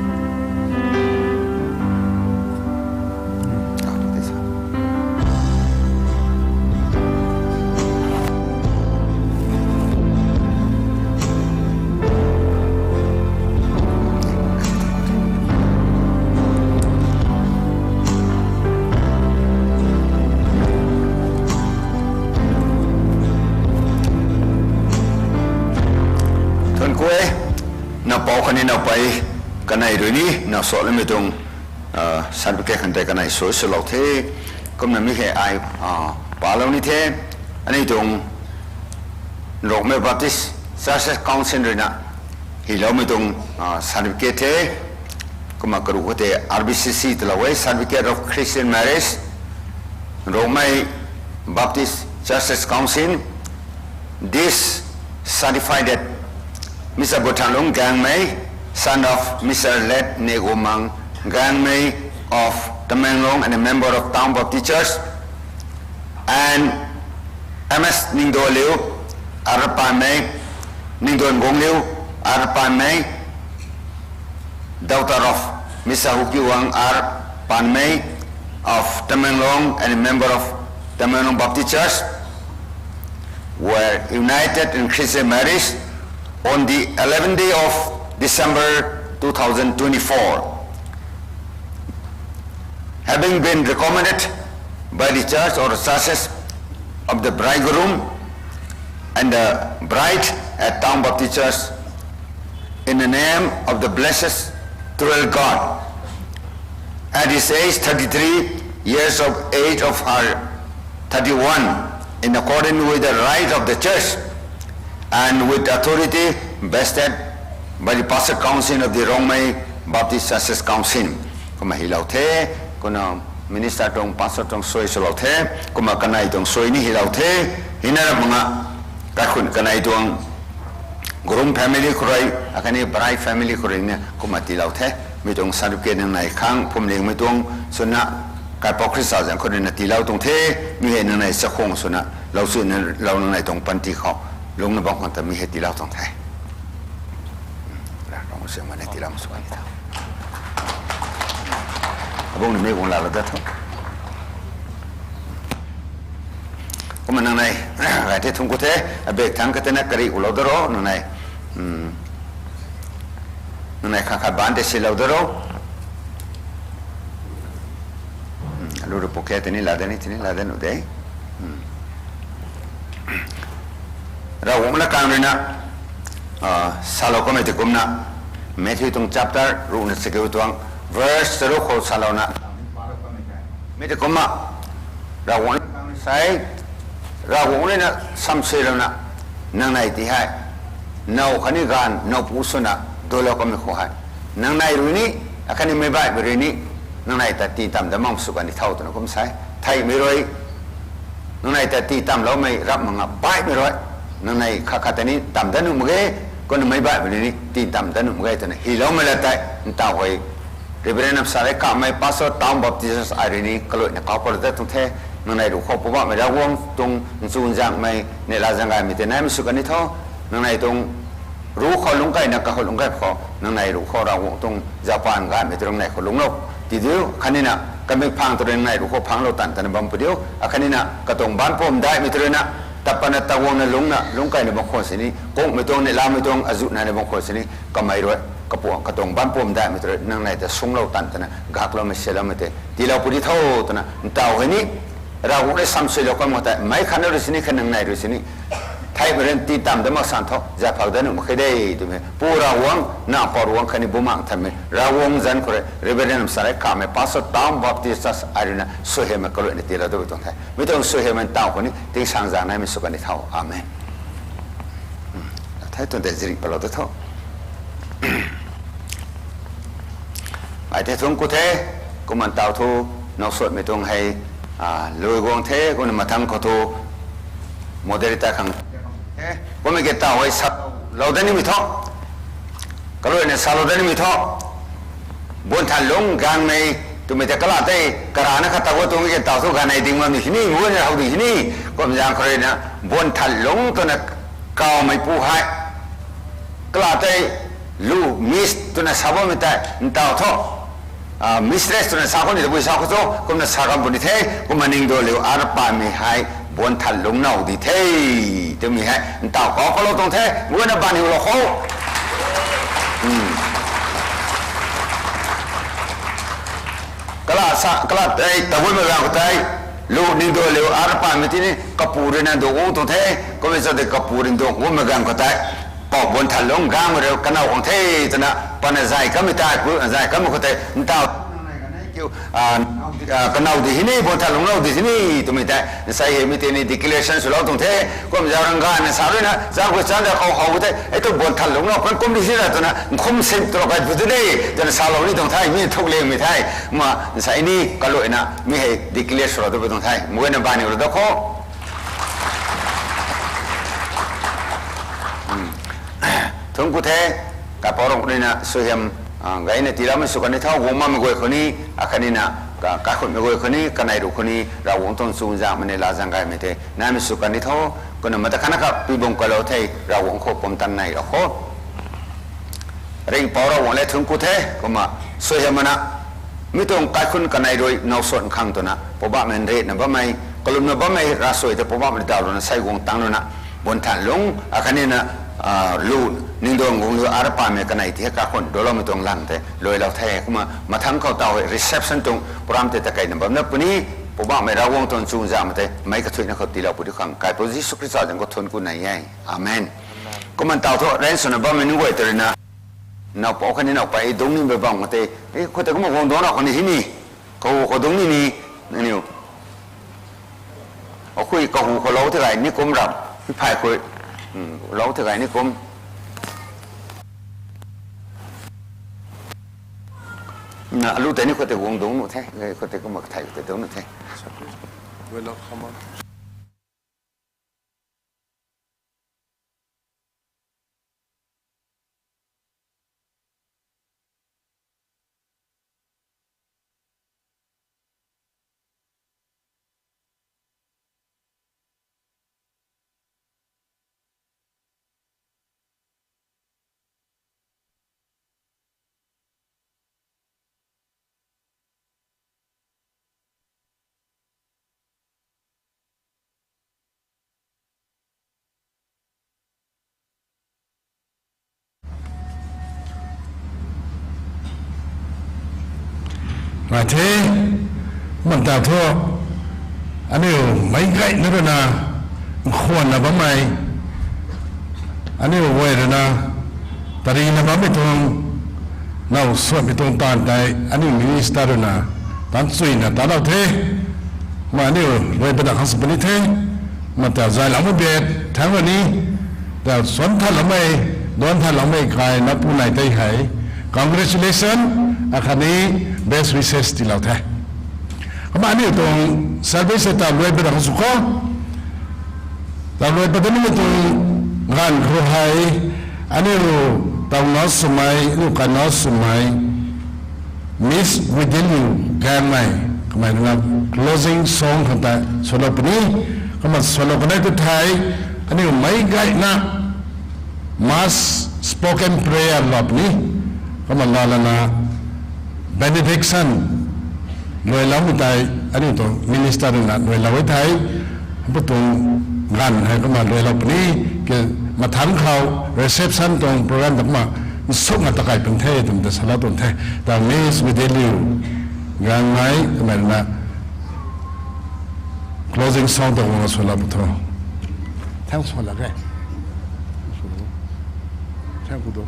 Thun ku e, nowpou khatni nowpei kanei rui ni now sualoumei tuang, ah, certificate khan tei kanei sui swlou the. Kumna mi hei ai, ah, palou ni the. Aniu tuang Rongmei Baptist Churches Council rui na hyloumei tuang, ah, certificate the. Kumna karu khou tei R B C C twlou e, Certificate of Christian Marriage, Rongmei Baptist Churches Council. This certified that Mister Buthanlung Gangmei, son of Mister Late Negomang Gangmei, of Tamenglong and a member of Town Baptist Church, and M S Ningdoliu, Arpanmei, Ningdon Gongliu, Arpanmei, daughter of Mister Hukiwang Arpanmei of Tamenglong and a member of Tamenglong Baptist Church, were united in Christian marriage on the eleventh day of December two thousand twenty-four, having been recommended by the church or churches of the bridegroom and the bride at Town Baptist Church, in the name of the blessed Tyrrel God, at his age thirty-three years of age of her thirty-one, in accordance with the rite of the church and with authority vested by the Pastor Council of the Rongmei Baptist Churches Council. Kumna hilou the, kumna minister tuang, pastor tuang suai swlou the, kumna kanei tuang suai ni hilou the, hina ra manga, kaikhun kanei tuang groom family khou rui, akhatni bride family khou rui ni kumna tiilou the. Mi tuang certificate nangnei khang phwamlingmei tuang swna, kaipouc Khrista zaeng khou rui na tiilou tuang the, mi hei nangnei chakhwang swna, lou swna, lou nangnei tuang panty khou, lungna bam khang ta mi hei tiilou tuang the. Rang siang mane tiilou sw kan ni tha. Abung ni mi guang laalou dat tho. Kumna nangnei, gay the thungc ku the, abek thangc kha tei na kari ulou da ro, nangnei, nangnei khat khat ban tei silou da ro. Alu ru pu khe tei ni laa de ni, tei ni laa de nu de. Ravguangc lakang rui na, salou kamei tei kumna, Matthew tuang chapter ruhna chakiu tuang, verse charuk khou salouna, mi tei kumna, Ravguangc lakang rui sa e, Ravguangc rui na samsuilouna, nangnei ti hei, now khatni gaanv, now pu swna, duilou kamei khou hei, nangnei rui ni, akhatni meic baihmei rui ni, nangnei ta tii tamv dat mak sw kan ni tho twna kum sa e. Theihmei rui, nangnei ta tii tamvloumei rap mak nga baihmei rui, nangnei khat khat ta ni tamv dat nuh mak ge, kumna meic baihmei rui ni tii tamv dat nuh mak ge twna hyloumei la tei, ntaw hei, Reverend Namsarei Kamei, Pastor, Town Baptist Church ai rui ni kaluaina kau pat dat tuang the. Nangnei ruc khou Poubauhmei Ravguangc tuang nchun zaengmei, neihla zaeng gaymei tei naimei sw kan ni tho. Nangnei tuang ruc khou lungc keyna kakhou lungc key khou, nangnei ruc khou Ravguangc tuang zapan gaymei tei rui nangnei khou lungclou tidiu, khatni na kamik phang tei rui nangnei ruc khou phangclou tan tana bam pu diu, akhatni na katuang baanc pum daihmei tei rui na, tapatna taguangna lungcna lungc keyna bam khwan sini, kungmei tuang, neihlamei tuang, azuh naina bam khwan sini, kamei rui, kapuang, katuang baanc pum daihmei tei rui nangnei ta sungclou tan tana, gakloumei, siloumei tei tiilou pu di tho twna, ntaw hei ni, Ravguangc rui samsuilou kamei tei, meic khatna rui sini, khatni nangnei rui sini, theihmei rui tii tamv dat mak san tho, zay phak dat nuh mak khe de, twmei, Pu Ravguangc, Nac Mpouh Ravguangc khatni Bumaengh Nthanmei Ravguangc zanc khou rui, Reverend Namsarei Kamei, Pastor, Town Baptist Church ai rui na suaihiammei kaluaina tiilou dat tuang the. Mi tuang suaihiammei ntaw khou ni, tingsaengzaeng naimei sw kan ni tho. Amen. Thei tuang tei zirik palou dat tho. Ai the thungc ku the, kumna ntaw thu, nowsuatmei tuang hei, lui guang the, kumna mathangc khou thu, moderator khang the, kummei ke taw hei salou dat nimei tho. Kaluaina salou dat nimei tho. Buanthanlungc Gaanvmei twmei tei kalam tei karana khat ta gua tuang ke taw thu ganv nei ding bammei hini, mei guayna how ding hini, kum zaeng khou rui na, Buanthanlungc twna kawmeipu hei, kalam tei lu miss twna sa bammei tei ntaw thu, mistress twna sa khou ni tabui sa khou cho, kumna sa kan puni the, kumna Ningdoliu Arpanmei hei Buanthanlungc now di the, twmei hei ntaw kau kalou tuang the, mei guayna banilou khou. Kalam sa, kalam tei taguanmei gaanv khou tei, lu Ningdoliu Arpanmei tini kapu rui na nduang guang tuang the, kummei cha tei kapu rui nduang guangmei gaanv khou tei, Pou Buanthanlungc Gaanvmei rui kanow khang the twna, pana zay kanmei tei, zay kanmei khou tei, ntaw kiu, kanow di hini, Buanthanlungc now di hini, twmei tei, nsei hei mi tei ni declaration swlou tuang the, kum zauc rang ganv na sa rui na, zauc khou chan da khou how the, ei tu Buanthanlungc now kan kum di si ra twna, nkhum sim twlou kai pu tu de, twna salou ni tuang the, mi thuk lengmei the, ma, nsei ni kaluaina, mi hei declare swlou tu pu tuang the, mei guayna banilou dat khou. Thungc ku the, kaipouc rui na suaihiam, gayna tiiloumei sw kan ni tho, guang bammei guay khou ni, akhatnina, kaikhunmei guay khou ni, kanei ruh khou ni, Ravguangc tuang chuzaenghmei ni laa zaeng gaymei tei naimei sw kan ni tho, kumna mata khatna kha pibung kalou the, Ravguangc khou pumtan nei ra kho. Ringhpouc Ravguangc le thuanc ku the, kumna suaihiam mana, mi tuang kaikhun kanei rui now suan khang twna Poubauhmei nriatna bammei, kalumna bammei ravsuai tei Poubauhmei daw luna, sei guang tang luna, bun than lung, akhatnina, lu, ningduang guang lu, ara pamei kanei ti hei kaikhun duloumei tuang lang tei luailou the, kumna mathangc khou taw hei reception tuang program tei ta keyna bam na puni, Poubauhmei Ravguangc tuang chuzaenghmei tei meic kathuicna khou tiilou pu di khang, Kaipouc Jisu Khrista zanc khou thuanc ku nei e. Amen. Kumna taw thu ran swna bammei nunc guay tei ruina, nowpou khatni nowpei dungc ni bam khou tei, khou tei kumna guang dungc na khou ni hei ni, kahu khou dungc ni ni, nangniw, akhui kahu khou lou thei gay ni kum ram, piphay khou, lou thei gay ni kum. Na alu tei ni khou tei guang dungc nuh the, khou tei kumna kathei khou tei dungc nuh the. Ngai the, manta thu, aniu meic gayna ruina, nkhwanna bammei, aniu guay ruina, tarina bammei tuang, now suanmei tuang taanv tei, aniu minister ruina, taanc chuyna talou the, kumna aniu rui padak khang sw puni the, mata zayloumei biak, thaengc ra ni, ta suan thanloumei, duanc thanloumei kai napu nai tei hei, congratulation, akhatni best wishes tiilou the. Kumna aniu tuang service ta luai padak khang sw kho, ta luai padak nimei tuang ganv khou hei, aniu taw na swmei, aniu kai na swmei, Miss Widiliu Gaengmei, kamei ruina closing song khang ta swlou puni, kumna swlou kanei tu thei, aniu meic gayna mass spoken prayer lou puni, kumna laa lana benediction luailoumei tei, aniu tuang minister ruina luailou e thei, pu tuang ganv hei kumna luailou puni, ke mathangc khou reception tuang program ta kumna nsukna takai pun the twmei ta salou tuang the. Ta Miss Widiliu Gaengmei kamei ruina closing song ta guang swlou pu tho. Thank you, swlou e. Thank you, do.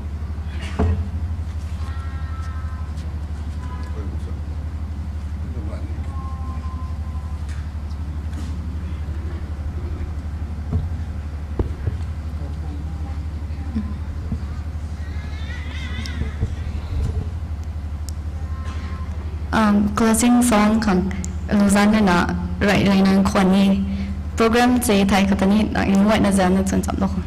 Closing song khang luzan na na rai rai nang khwan ni program se thai kata ni na in wai na zan na chun cham lo khang.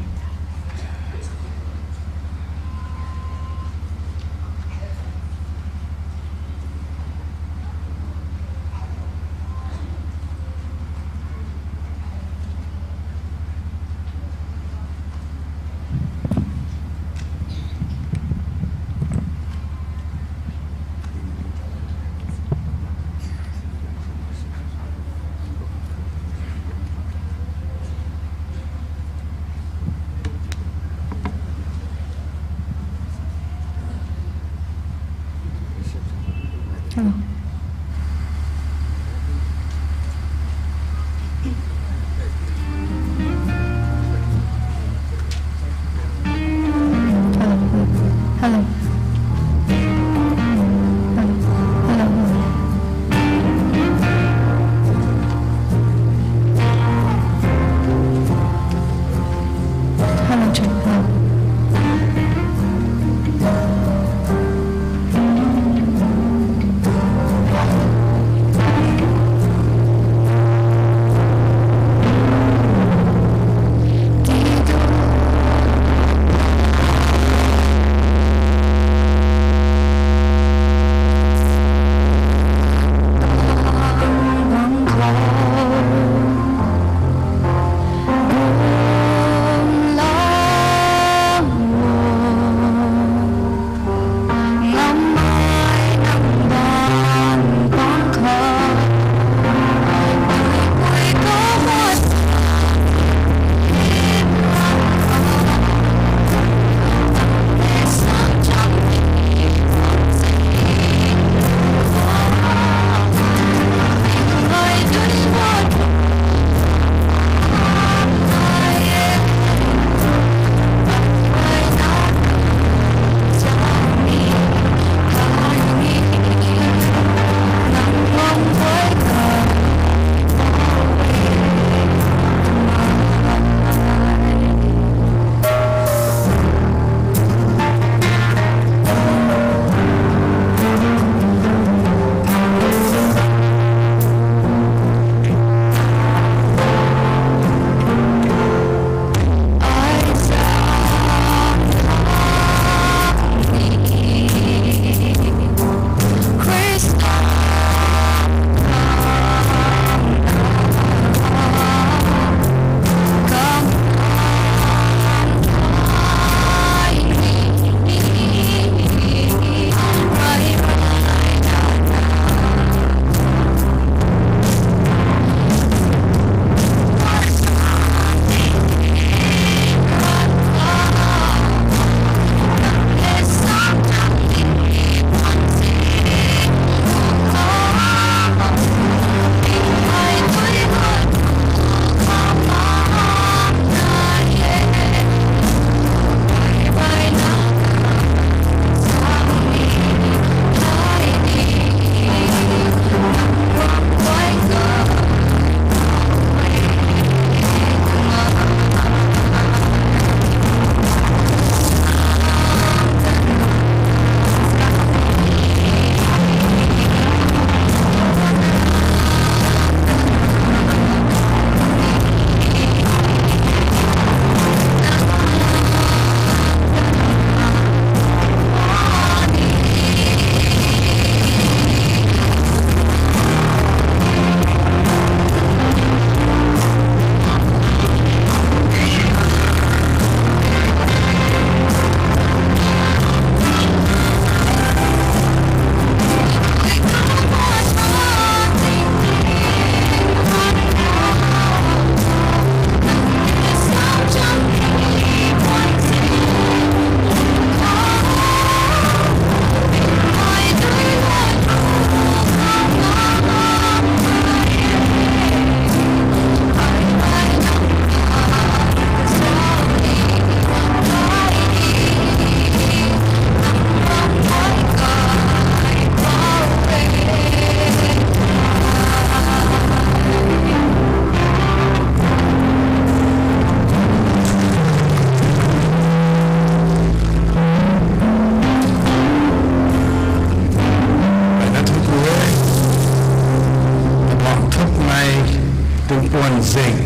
zing,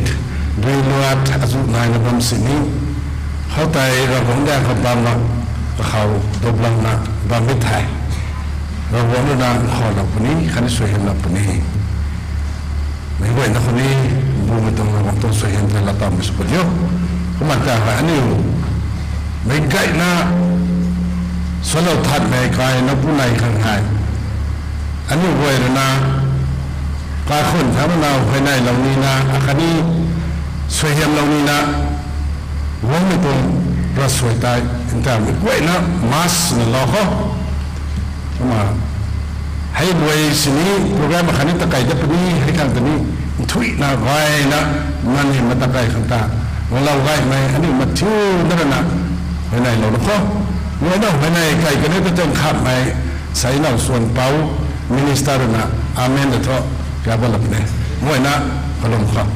dui luat azuh naina bam sini, khoutei Ravguangc daeng khou bam mak, kakhou doplouna bammei the. Ravguangc rui na nkhavlou puni, khatni suaihiamlou puni. Meic guayna khou ni, bumei tuang Ravguangc tuang suaihiam thei lat tawmei sw puni o. Kumna ta hei aniu, meic guayna, swlou thatmei kai na pu nai khang hei, aniu guay rui na, kaikhun thangc na huayneylou nina, akhatni suaihiamlou nina, guangmei tuang ravsuai tei, ntamei guayna mass na lou khou. Kumna, hei guay sini program akhatni takei dat puni, hei khang tei ni, nthuihna gayna, nani ma takei khang ta, lou gaymei, aniu mathiuna rui na, huayneylou lou khou. Guayna huayney kai kani ta tuang khatmei, Seinau Suan Pou, minister rui na, amen ta thu, kaba lap ne. Guayna, kalum khou.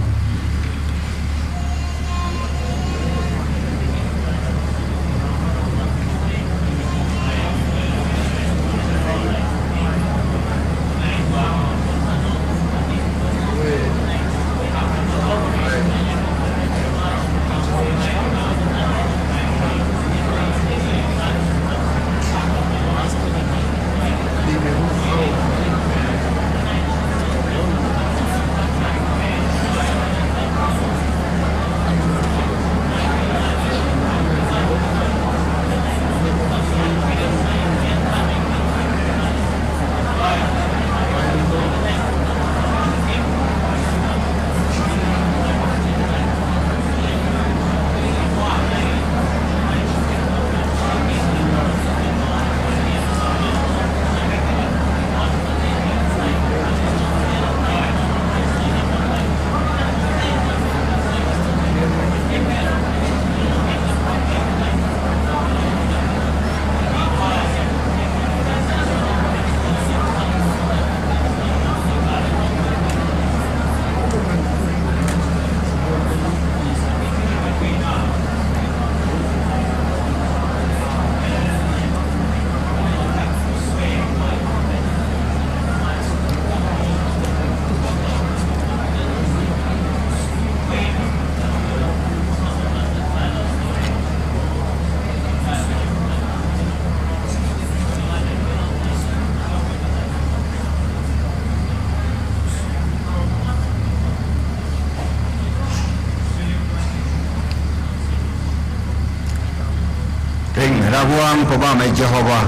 Ring Ravguangc Poubauhmei Jehova,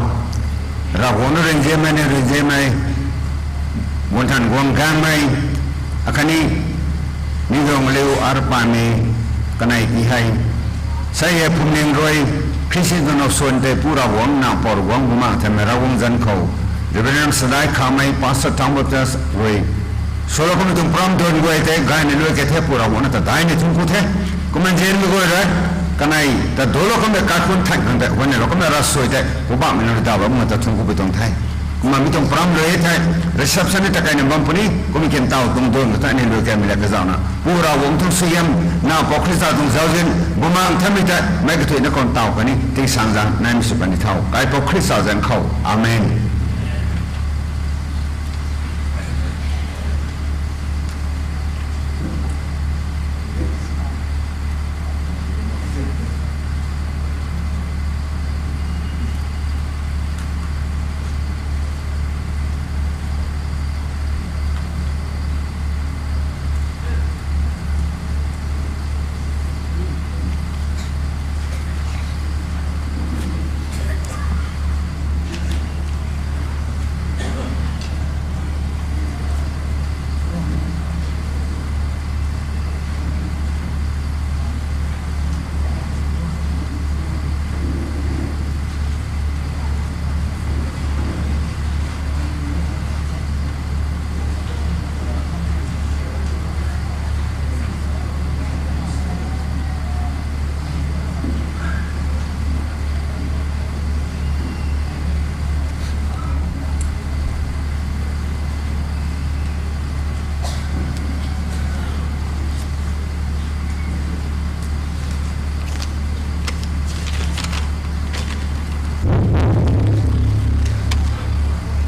Ravguangc na ringzamei ni ringzamei, guangthan guang ganmei, akhatni mi duang liu arpamei kanei ti hei, sei hei phuamling rui, Khristian tuang nowswan tei Pu Ravguangc, Nac Pou Ravguangc, Bumaengh Nthanmei Ravguangc zanc khou, Reverend Sadai Khamei, Pastor Town Baptist rui, swlou kummei tuang program duan guay tei gayna luai kei the, Pu Ravguangc na ta daihna thuanc ku the. Kumna nzianmei guay rui, kanei ta duaklou kummei kaikhun than khang tei, huayneylou kummei ravsuai tei Poubauhmei nang rui daw bam na ta thuanc ku pui tuang the. Kumna mi tuang program rui thei, reception ni ta kaina bam puni, kumna kin taw tuang duan khou tei aniu luai keimei le kazauhna, Pu Ravguangc tuang suaihiam, Nac Pou Khrista tuang zauzian, Bumaengh Nthanmei tei meic kathuicna khou taw kani, tingsaengzaeng naimei sw kani thau. Kaipouc Khrista zanc khou. Amen.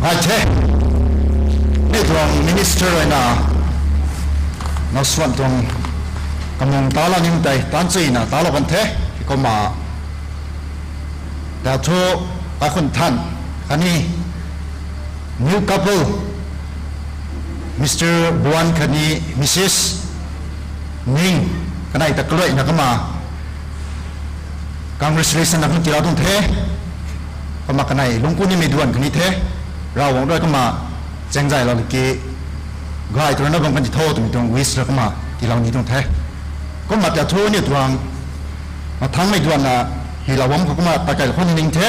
Gay the. Mi tuang minister rui na, nowswan tuang Kamung tala ning tei taanchuina tala kan the. Kumna ta thu kaikhun than khatni new couple, Mister Buan khatni Missus Ning, kanei ta kaluaina kumna congratulation na kan tiilou tuang the. Kumna kanei lungc ku nimei duan khatni the. Ravguangc rui kumna chaeng zaylou ki gay twna bam kan ti tho twmei tuang wish ra kumna tiilou ni tuang the. Kumna ta thu aniu tuang mathangmei duanna hylou bam khou kumna takai khou ni ning the.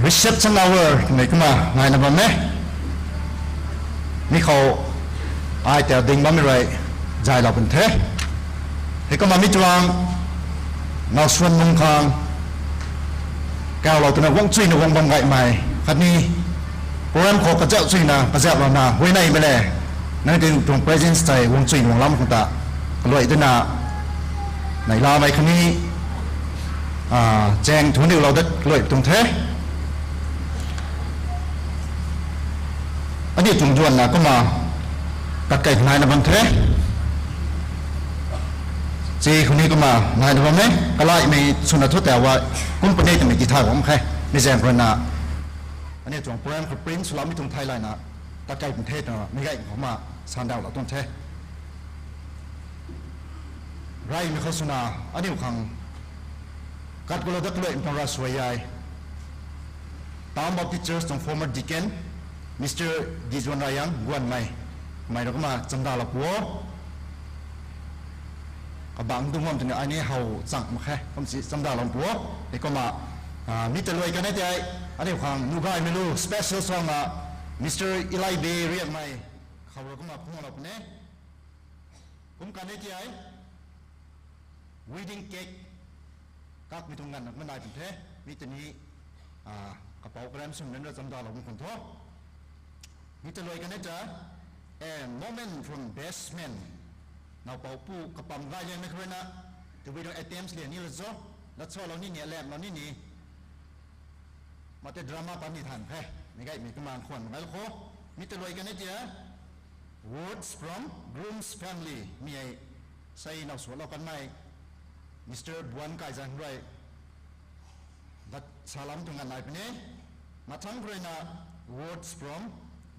Reception hour twmei kumna naina bam e. Mi khou ai ta ding bammei rui zaylou pun the. Hei kumna mi tuang nau suan nung khang kaulou twna guang chuina guang bam gaymei khatni program khou kazauh chuina kazauhlouna huayneymei le, nang tin tuang presence tei guang chuina guang lam khang ta kaluai dana neilamei khatni chaeng thuniulou dat kaluai tuang the. Aniu tuang duanna kumna katkei naina bam the. Chi khou ni kumna naina bam e, kalaimei swna thu tei wa company twmei tithay bam khe. Mi zaeng ruina aniu tuang program khou print swloumei tuang theilayna tatkei pun the twna mi gay kumna sandauhlou tuang the. Reymei khou swna aniu khang kat gulou dat kaluai tuang ravsuai e. Town Baptist Church tuang former deacon, Mister Dijuan Rayang Guanmei, mei rui kumna chamdalou pu o. Kabangc tuang bam twni ai ni how chang mak khe, kum si chamdalou pu o. Hei kumna mi ta luai kan e tei, aniu khang nu gaymei lu special swna Mister Ilaibe Riakmei khou rui kumna phunglou pune. Kum kan e tei wedding cake kakmei tuang ganv na kumna nai pun the. Mi ta ni kapou karam swmei nunc ra chamdalou bam khwan tho. Mi ta luai kan e tei a moment from best man, nowpou pu kapam gay liangmei khou ruina tabui tuang attempts lian ni la cho, lat salou ni ni, alamlou ni ni. Mate drama tan ni than the, mi gaymei kumna khwan mak gay khou. Mi ta luai kan e tei words from groom's family, mi hei sei now sualou kanmei Mister Buan Kaizang rui lat salam tuang ganv nai pune. Mathang khou ruina words from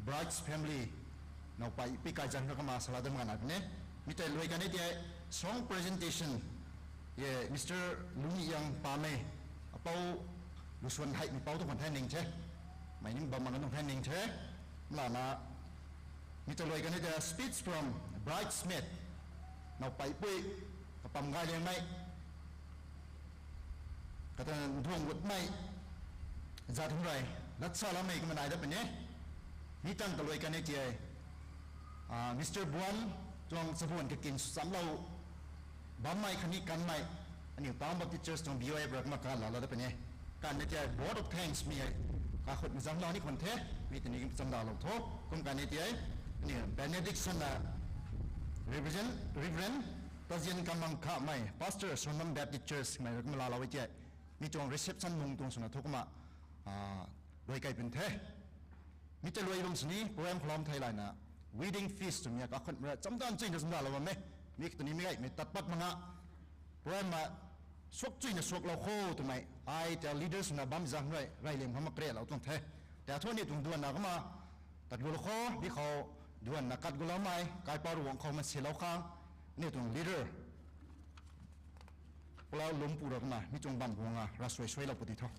bride's family, nowpei pui Kaizang rui kumna salou dat ganv nai pune. Mi ta luai kan e tei song presentation, Mister Luniyang Pamei, apou lusuan heimei pou tu khwan the ning the. Mei ning bam mak na tuang the ning the. Mlana mi ta luai kan e tei speech from bridesmaid, nowpei pui kapam gay liangmei kata nduang gutmei zat hung rui lat saloumei kumna nai dat pune. Mi tang ta luai kan e tei Mister Buan tuang chabuan kakin chamlou bammei khatni kanmei aniu Town Baptist Church tuang B O F rui kumna kalou lou dat pune. Kan e tei vote of thanks mi hei kakhutmei zamlou ni khwan the, mi ta ni chamdalou tho. Kum kan e tei aniu benediction na Reverend, Reverend Tazian Kamang Khamei, Pastor Sonam Baptist Church mei rui kumna laalou e tei. Mi tuang reception nung tuang swna thu kumna luai kei pun the. Mi ta luai bam sini program khou lam theilayna wedding feast twmei kakhutmei rui chamdan chuina chamdalou bam e. Mi ta ni mi gaymei tat pat mak nga program ma suak chuina suaklou kho twmei ai ta leaders swna bam zang rui reyliam khou mak karelou tuang the. Tei thu aniu tuang duanna kumna tat gulou kho, mi khou duanna kat guloumei kaipouc Ravguangc khou masilou khang aniu tuang leader Palau Lungpu rui kumna mi tuang bam guang a ravsuai suailou pu di tho.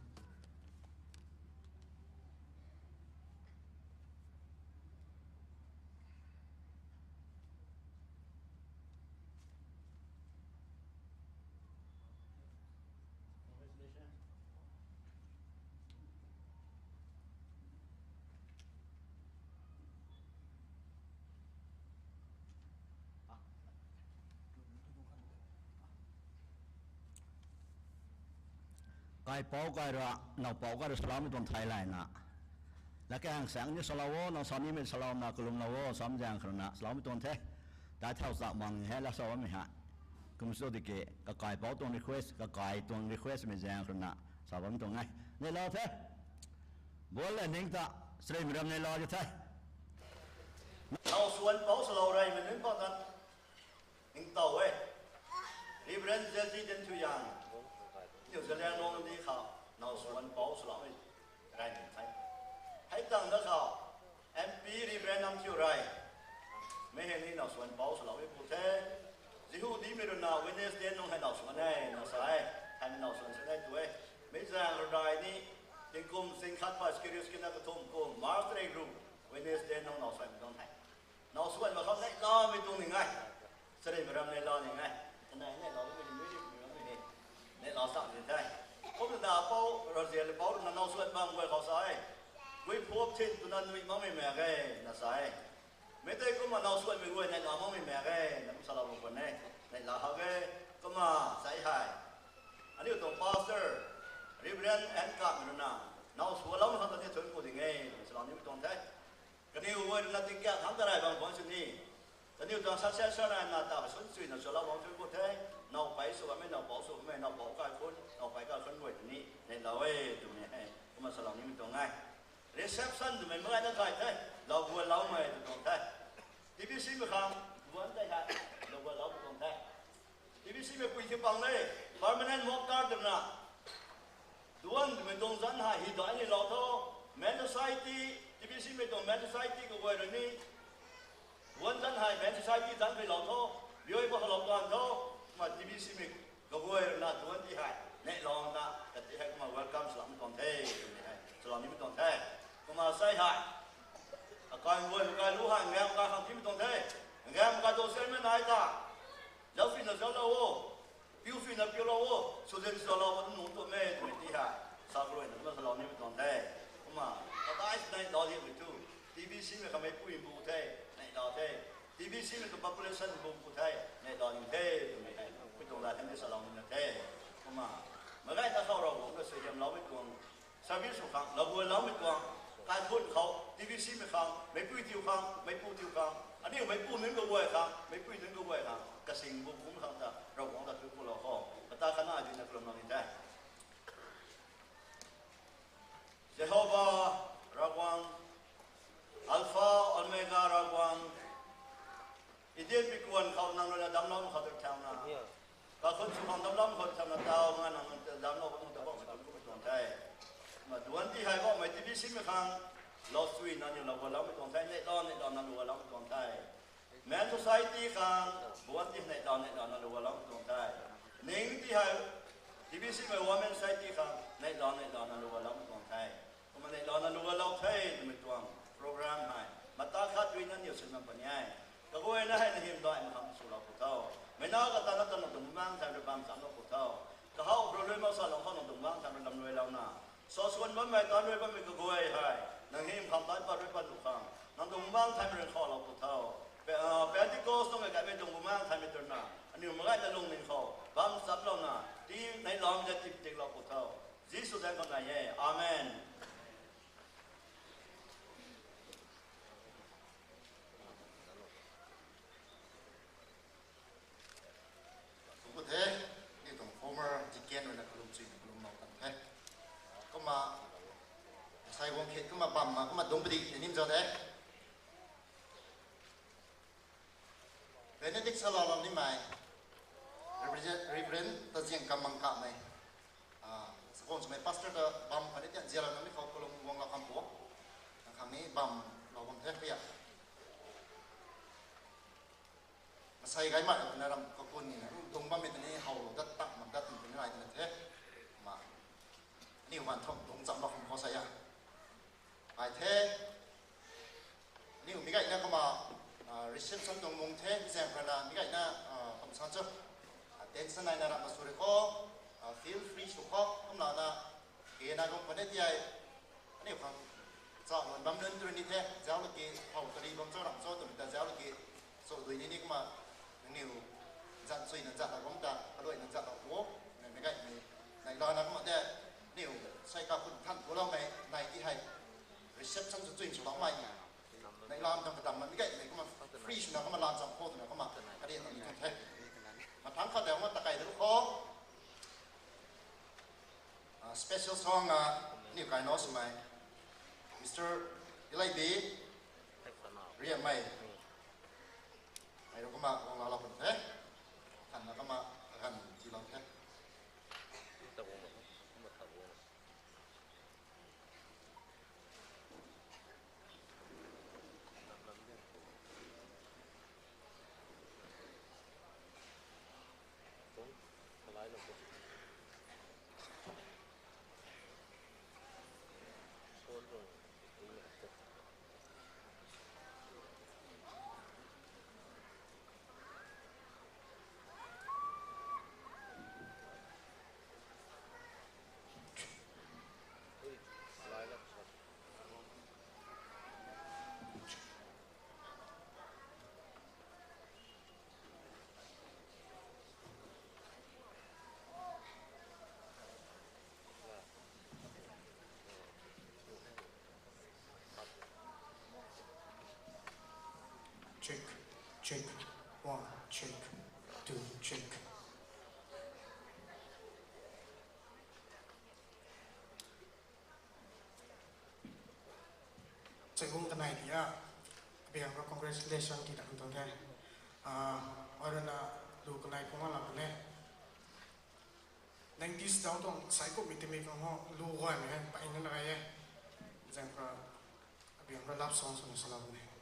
Kaipouc kai rui, nowpouc kai rui saloumei tuang theilayna, latkaeng saeng ni salou o, nang sa nimei salouna kalumlou o, sam zaeng khou ruina saloumei tuang the. Tei thau chak mang hei la sa bammei hei kum sw di ki, kakaipouc tuang request, kakai tuang request mei zaeng khou ruina sa bam tuang e. Neilou the. Buan le ning ta, srimei ram neilou di the. Now suan pau salou rey mei nunc pau tan. Ningtow e. Reverend Zezi Dinthuyan. New Zealand long di khou. Now suan pau salou e. Rey nunc the. Hei tang da khou. M P Reverend Namthiu Rey. Mei hei ni now suan pau salou e pu the. Jihudimei rui na Wednesday nung hei now suan e, now sa e. Hei now suan sa e tu e. Mei zaeng rui ni. Tingkum sing khat pa skirius kina kathum kum. March tarik ru. Wednesday nung now suan tuang the. Now suan ma khou neihlamei tuang ni ngai. Sari maram neihla ni ngai. Kanei neihla ni ni ni ni ni. Neihla sa ni the. Kumna na pau, Raziel pau na now suan bam guay khou sa e. Gui phuap thin twna nui makmei mak ge, na sa e. Mei tei kumna now suanmei guay neihla makmei mak ge, na kum salou bam pun e. Neihla hak ge, kumna sa e hei. Aniu tuang pastor, Reverend N Kamei rui na, now suanloumei khang ta ni thun ku ding e, na salou nimei tuang the. Kaniw guay rui na tingkak thangc ta rey bam khwan sw ni. Kaniw tuang successor na na ta sun sui na suanlou bam thun ku the. Now pei sw bammei, now pau sw bammei, now pau kaikhun, now pei kaikhun guay ta ni, neihlou e, twmei hei. Kumna salou nimei tuang e. Reception twmei mak gayna thay the, lou guanloumei tw tuang the. T B C mei khang, duanc tei hei, lou guanlou tw tuang the. T B C mei pui thiu pang le, permanent worker twna. Duanc twmei tuang zanc hei hi dai ni lou tho, Men Society, T B C mei tuang Men Society kaguay rui ni. Duanc zanc hei Men Society zanc pei lou tho, biui pa halou tuang tho, kumna T B C mei kaguay rui na duanc ti hei, neihlou na, kati hei kumna welcome swlou tuang the, twmei hei, swlou nimei tuang the. Kumna sei hei, akai guay, akai lu hei, ngam kai khang timei tuang the, ngam kai tuang chairman nai ta. Zaucsuina zauclou o, piusuina piulou o, suzin zauclou o, nung tuang e, twmei ti hei, sa karuina kumna salou nimei tuang the. Kumna, katai sinei lou dimei thu, T B C mei khang meicpui bu the, neihlou the. T B C mei tuang population bu bu the, neihlou ni the, twmei hei, mei tuang lat hei salou nina the. Kumna, mak gayna khou Ravguangc ta suaihiamloumei tuang service sw khang, lou guanloumei tuang, kaikhun khou, T B C mei khang, meicpui tiu khang, meicpu tiu khang, aniu meicpu nunc kaguay khang, meicpui nunc kaguay khang, kasing bu kum khang ta, Ravguangc ta thu kulou khou, kata khatna dina kalumlou ni the. Jehova Ravguangc, Alpha, Omega Ravguangc, Eden pikuan khou nang rui na damclou khou tei thauna, kaikhun sw khang damclou khou thauna taw nga nang ta damclou khou ta bam khou tei kum tuang the. Kumna duanc ti hei bammei T B C mei khang, lou sui na ni lou guanloumei tuang the, neihlou neihlou na lou guanloumei tuang the. Men Society khang, duanc ti neihlou neihlou na lou guanloumei tuang the. Ning ti hei, T B C mei Women Society khang, neihlou neihlou na lou guanloumei tuang the. Kumna neihlou na lou guanlou the twmei tuang program hei, mata khat rui na niw sin bam puni e. Kaguayna hei na hymdaihmei khang swlou pw tho. Meic na kata na ta nang tuang bumaengc tei rui bam chamlou pw tho. Kahaw rui lui mak salou khou nang tuang bumaengc tei rui lam ruailouna, sa suan bammei, tan rui bammei kaguay hei, nang hym khang tan pat rui pat nuh khang, nang tuang bumaengc tei rui khaulou pw tho. Pe-, ah, Pentecost nung e kaimei tuang bumaengc tei mei twna, aniu mak gayna lungning khou bam chamlouna, ti neihlou mei ta tip tiklou pw tho. Jisu zaeng khou nai e. Amen. Kum the, ni tuang former deacon rui na kalum chuina kalum mak kan the. Kumna, sai guang khe kumna bam ma, kumna dungc padi ni nim zau de. Benedict saloulou nimei, Reverend, Reverend Taziang Kamang Kamei. Ah, sakhuan swmei pastor ta bam khatni tian zialou na mi khou kalum guanglou kham pu. Nang khang ni bam lou bam the pia. Masei gaymei twna ram kakun ni na, dung bammei tei ni howlou dat tak mak dat twmei tei ni rai twna the. Ma, aniu van thom dung chamlou kham khou sa a. Ai the, aniu mi gayna kumna, ah, reception tuang mung the, mi zaeng khou rui na mi gayna, ah, kum sa chu, ah, tension naina ram sw rui khou, ah, feel free sw khou, kumlana, kena kum khatni ti hei, aniu khang, cha lun bam nunc tu rui ni the, zauc laki, how tari bam cho ram cho twmei ta zauc laki, so dui ni ni kumna, nangniw, zan suina zan la bam ta, kaluaina zan la pu, mi gaymei, neihlana kumna de, niw, sei kakhun than kuloumei, nai ti hei, reception sw chuin swloumei, neihlam tang kadam mi gaymei kumna, free swna kumna lan cham khou twna kumna, karian ni kan the. Mathangc khat de kumna takai de khou, ah, special song, ah, niw kailou swmei, Mister Ilaibi, Riamei. Ai rui kumna guang lou lou pun the. Khanna kumna ganv tiilou the. Check, check, one, check, two, check. Chaibung kanei ti a, abiang rui congratulation ti ta kan tuang the. Ai rui na lu kanei pung a lak ne. Nang dis dau tuang sai kummei timei khang ho lu gaymei hei mpeyna nai e. Zaeng khou abiang rui love song swna salou ne.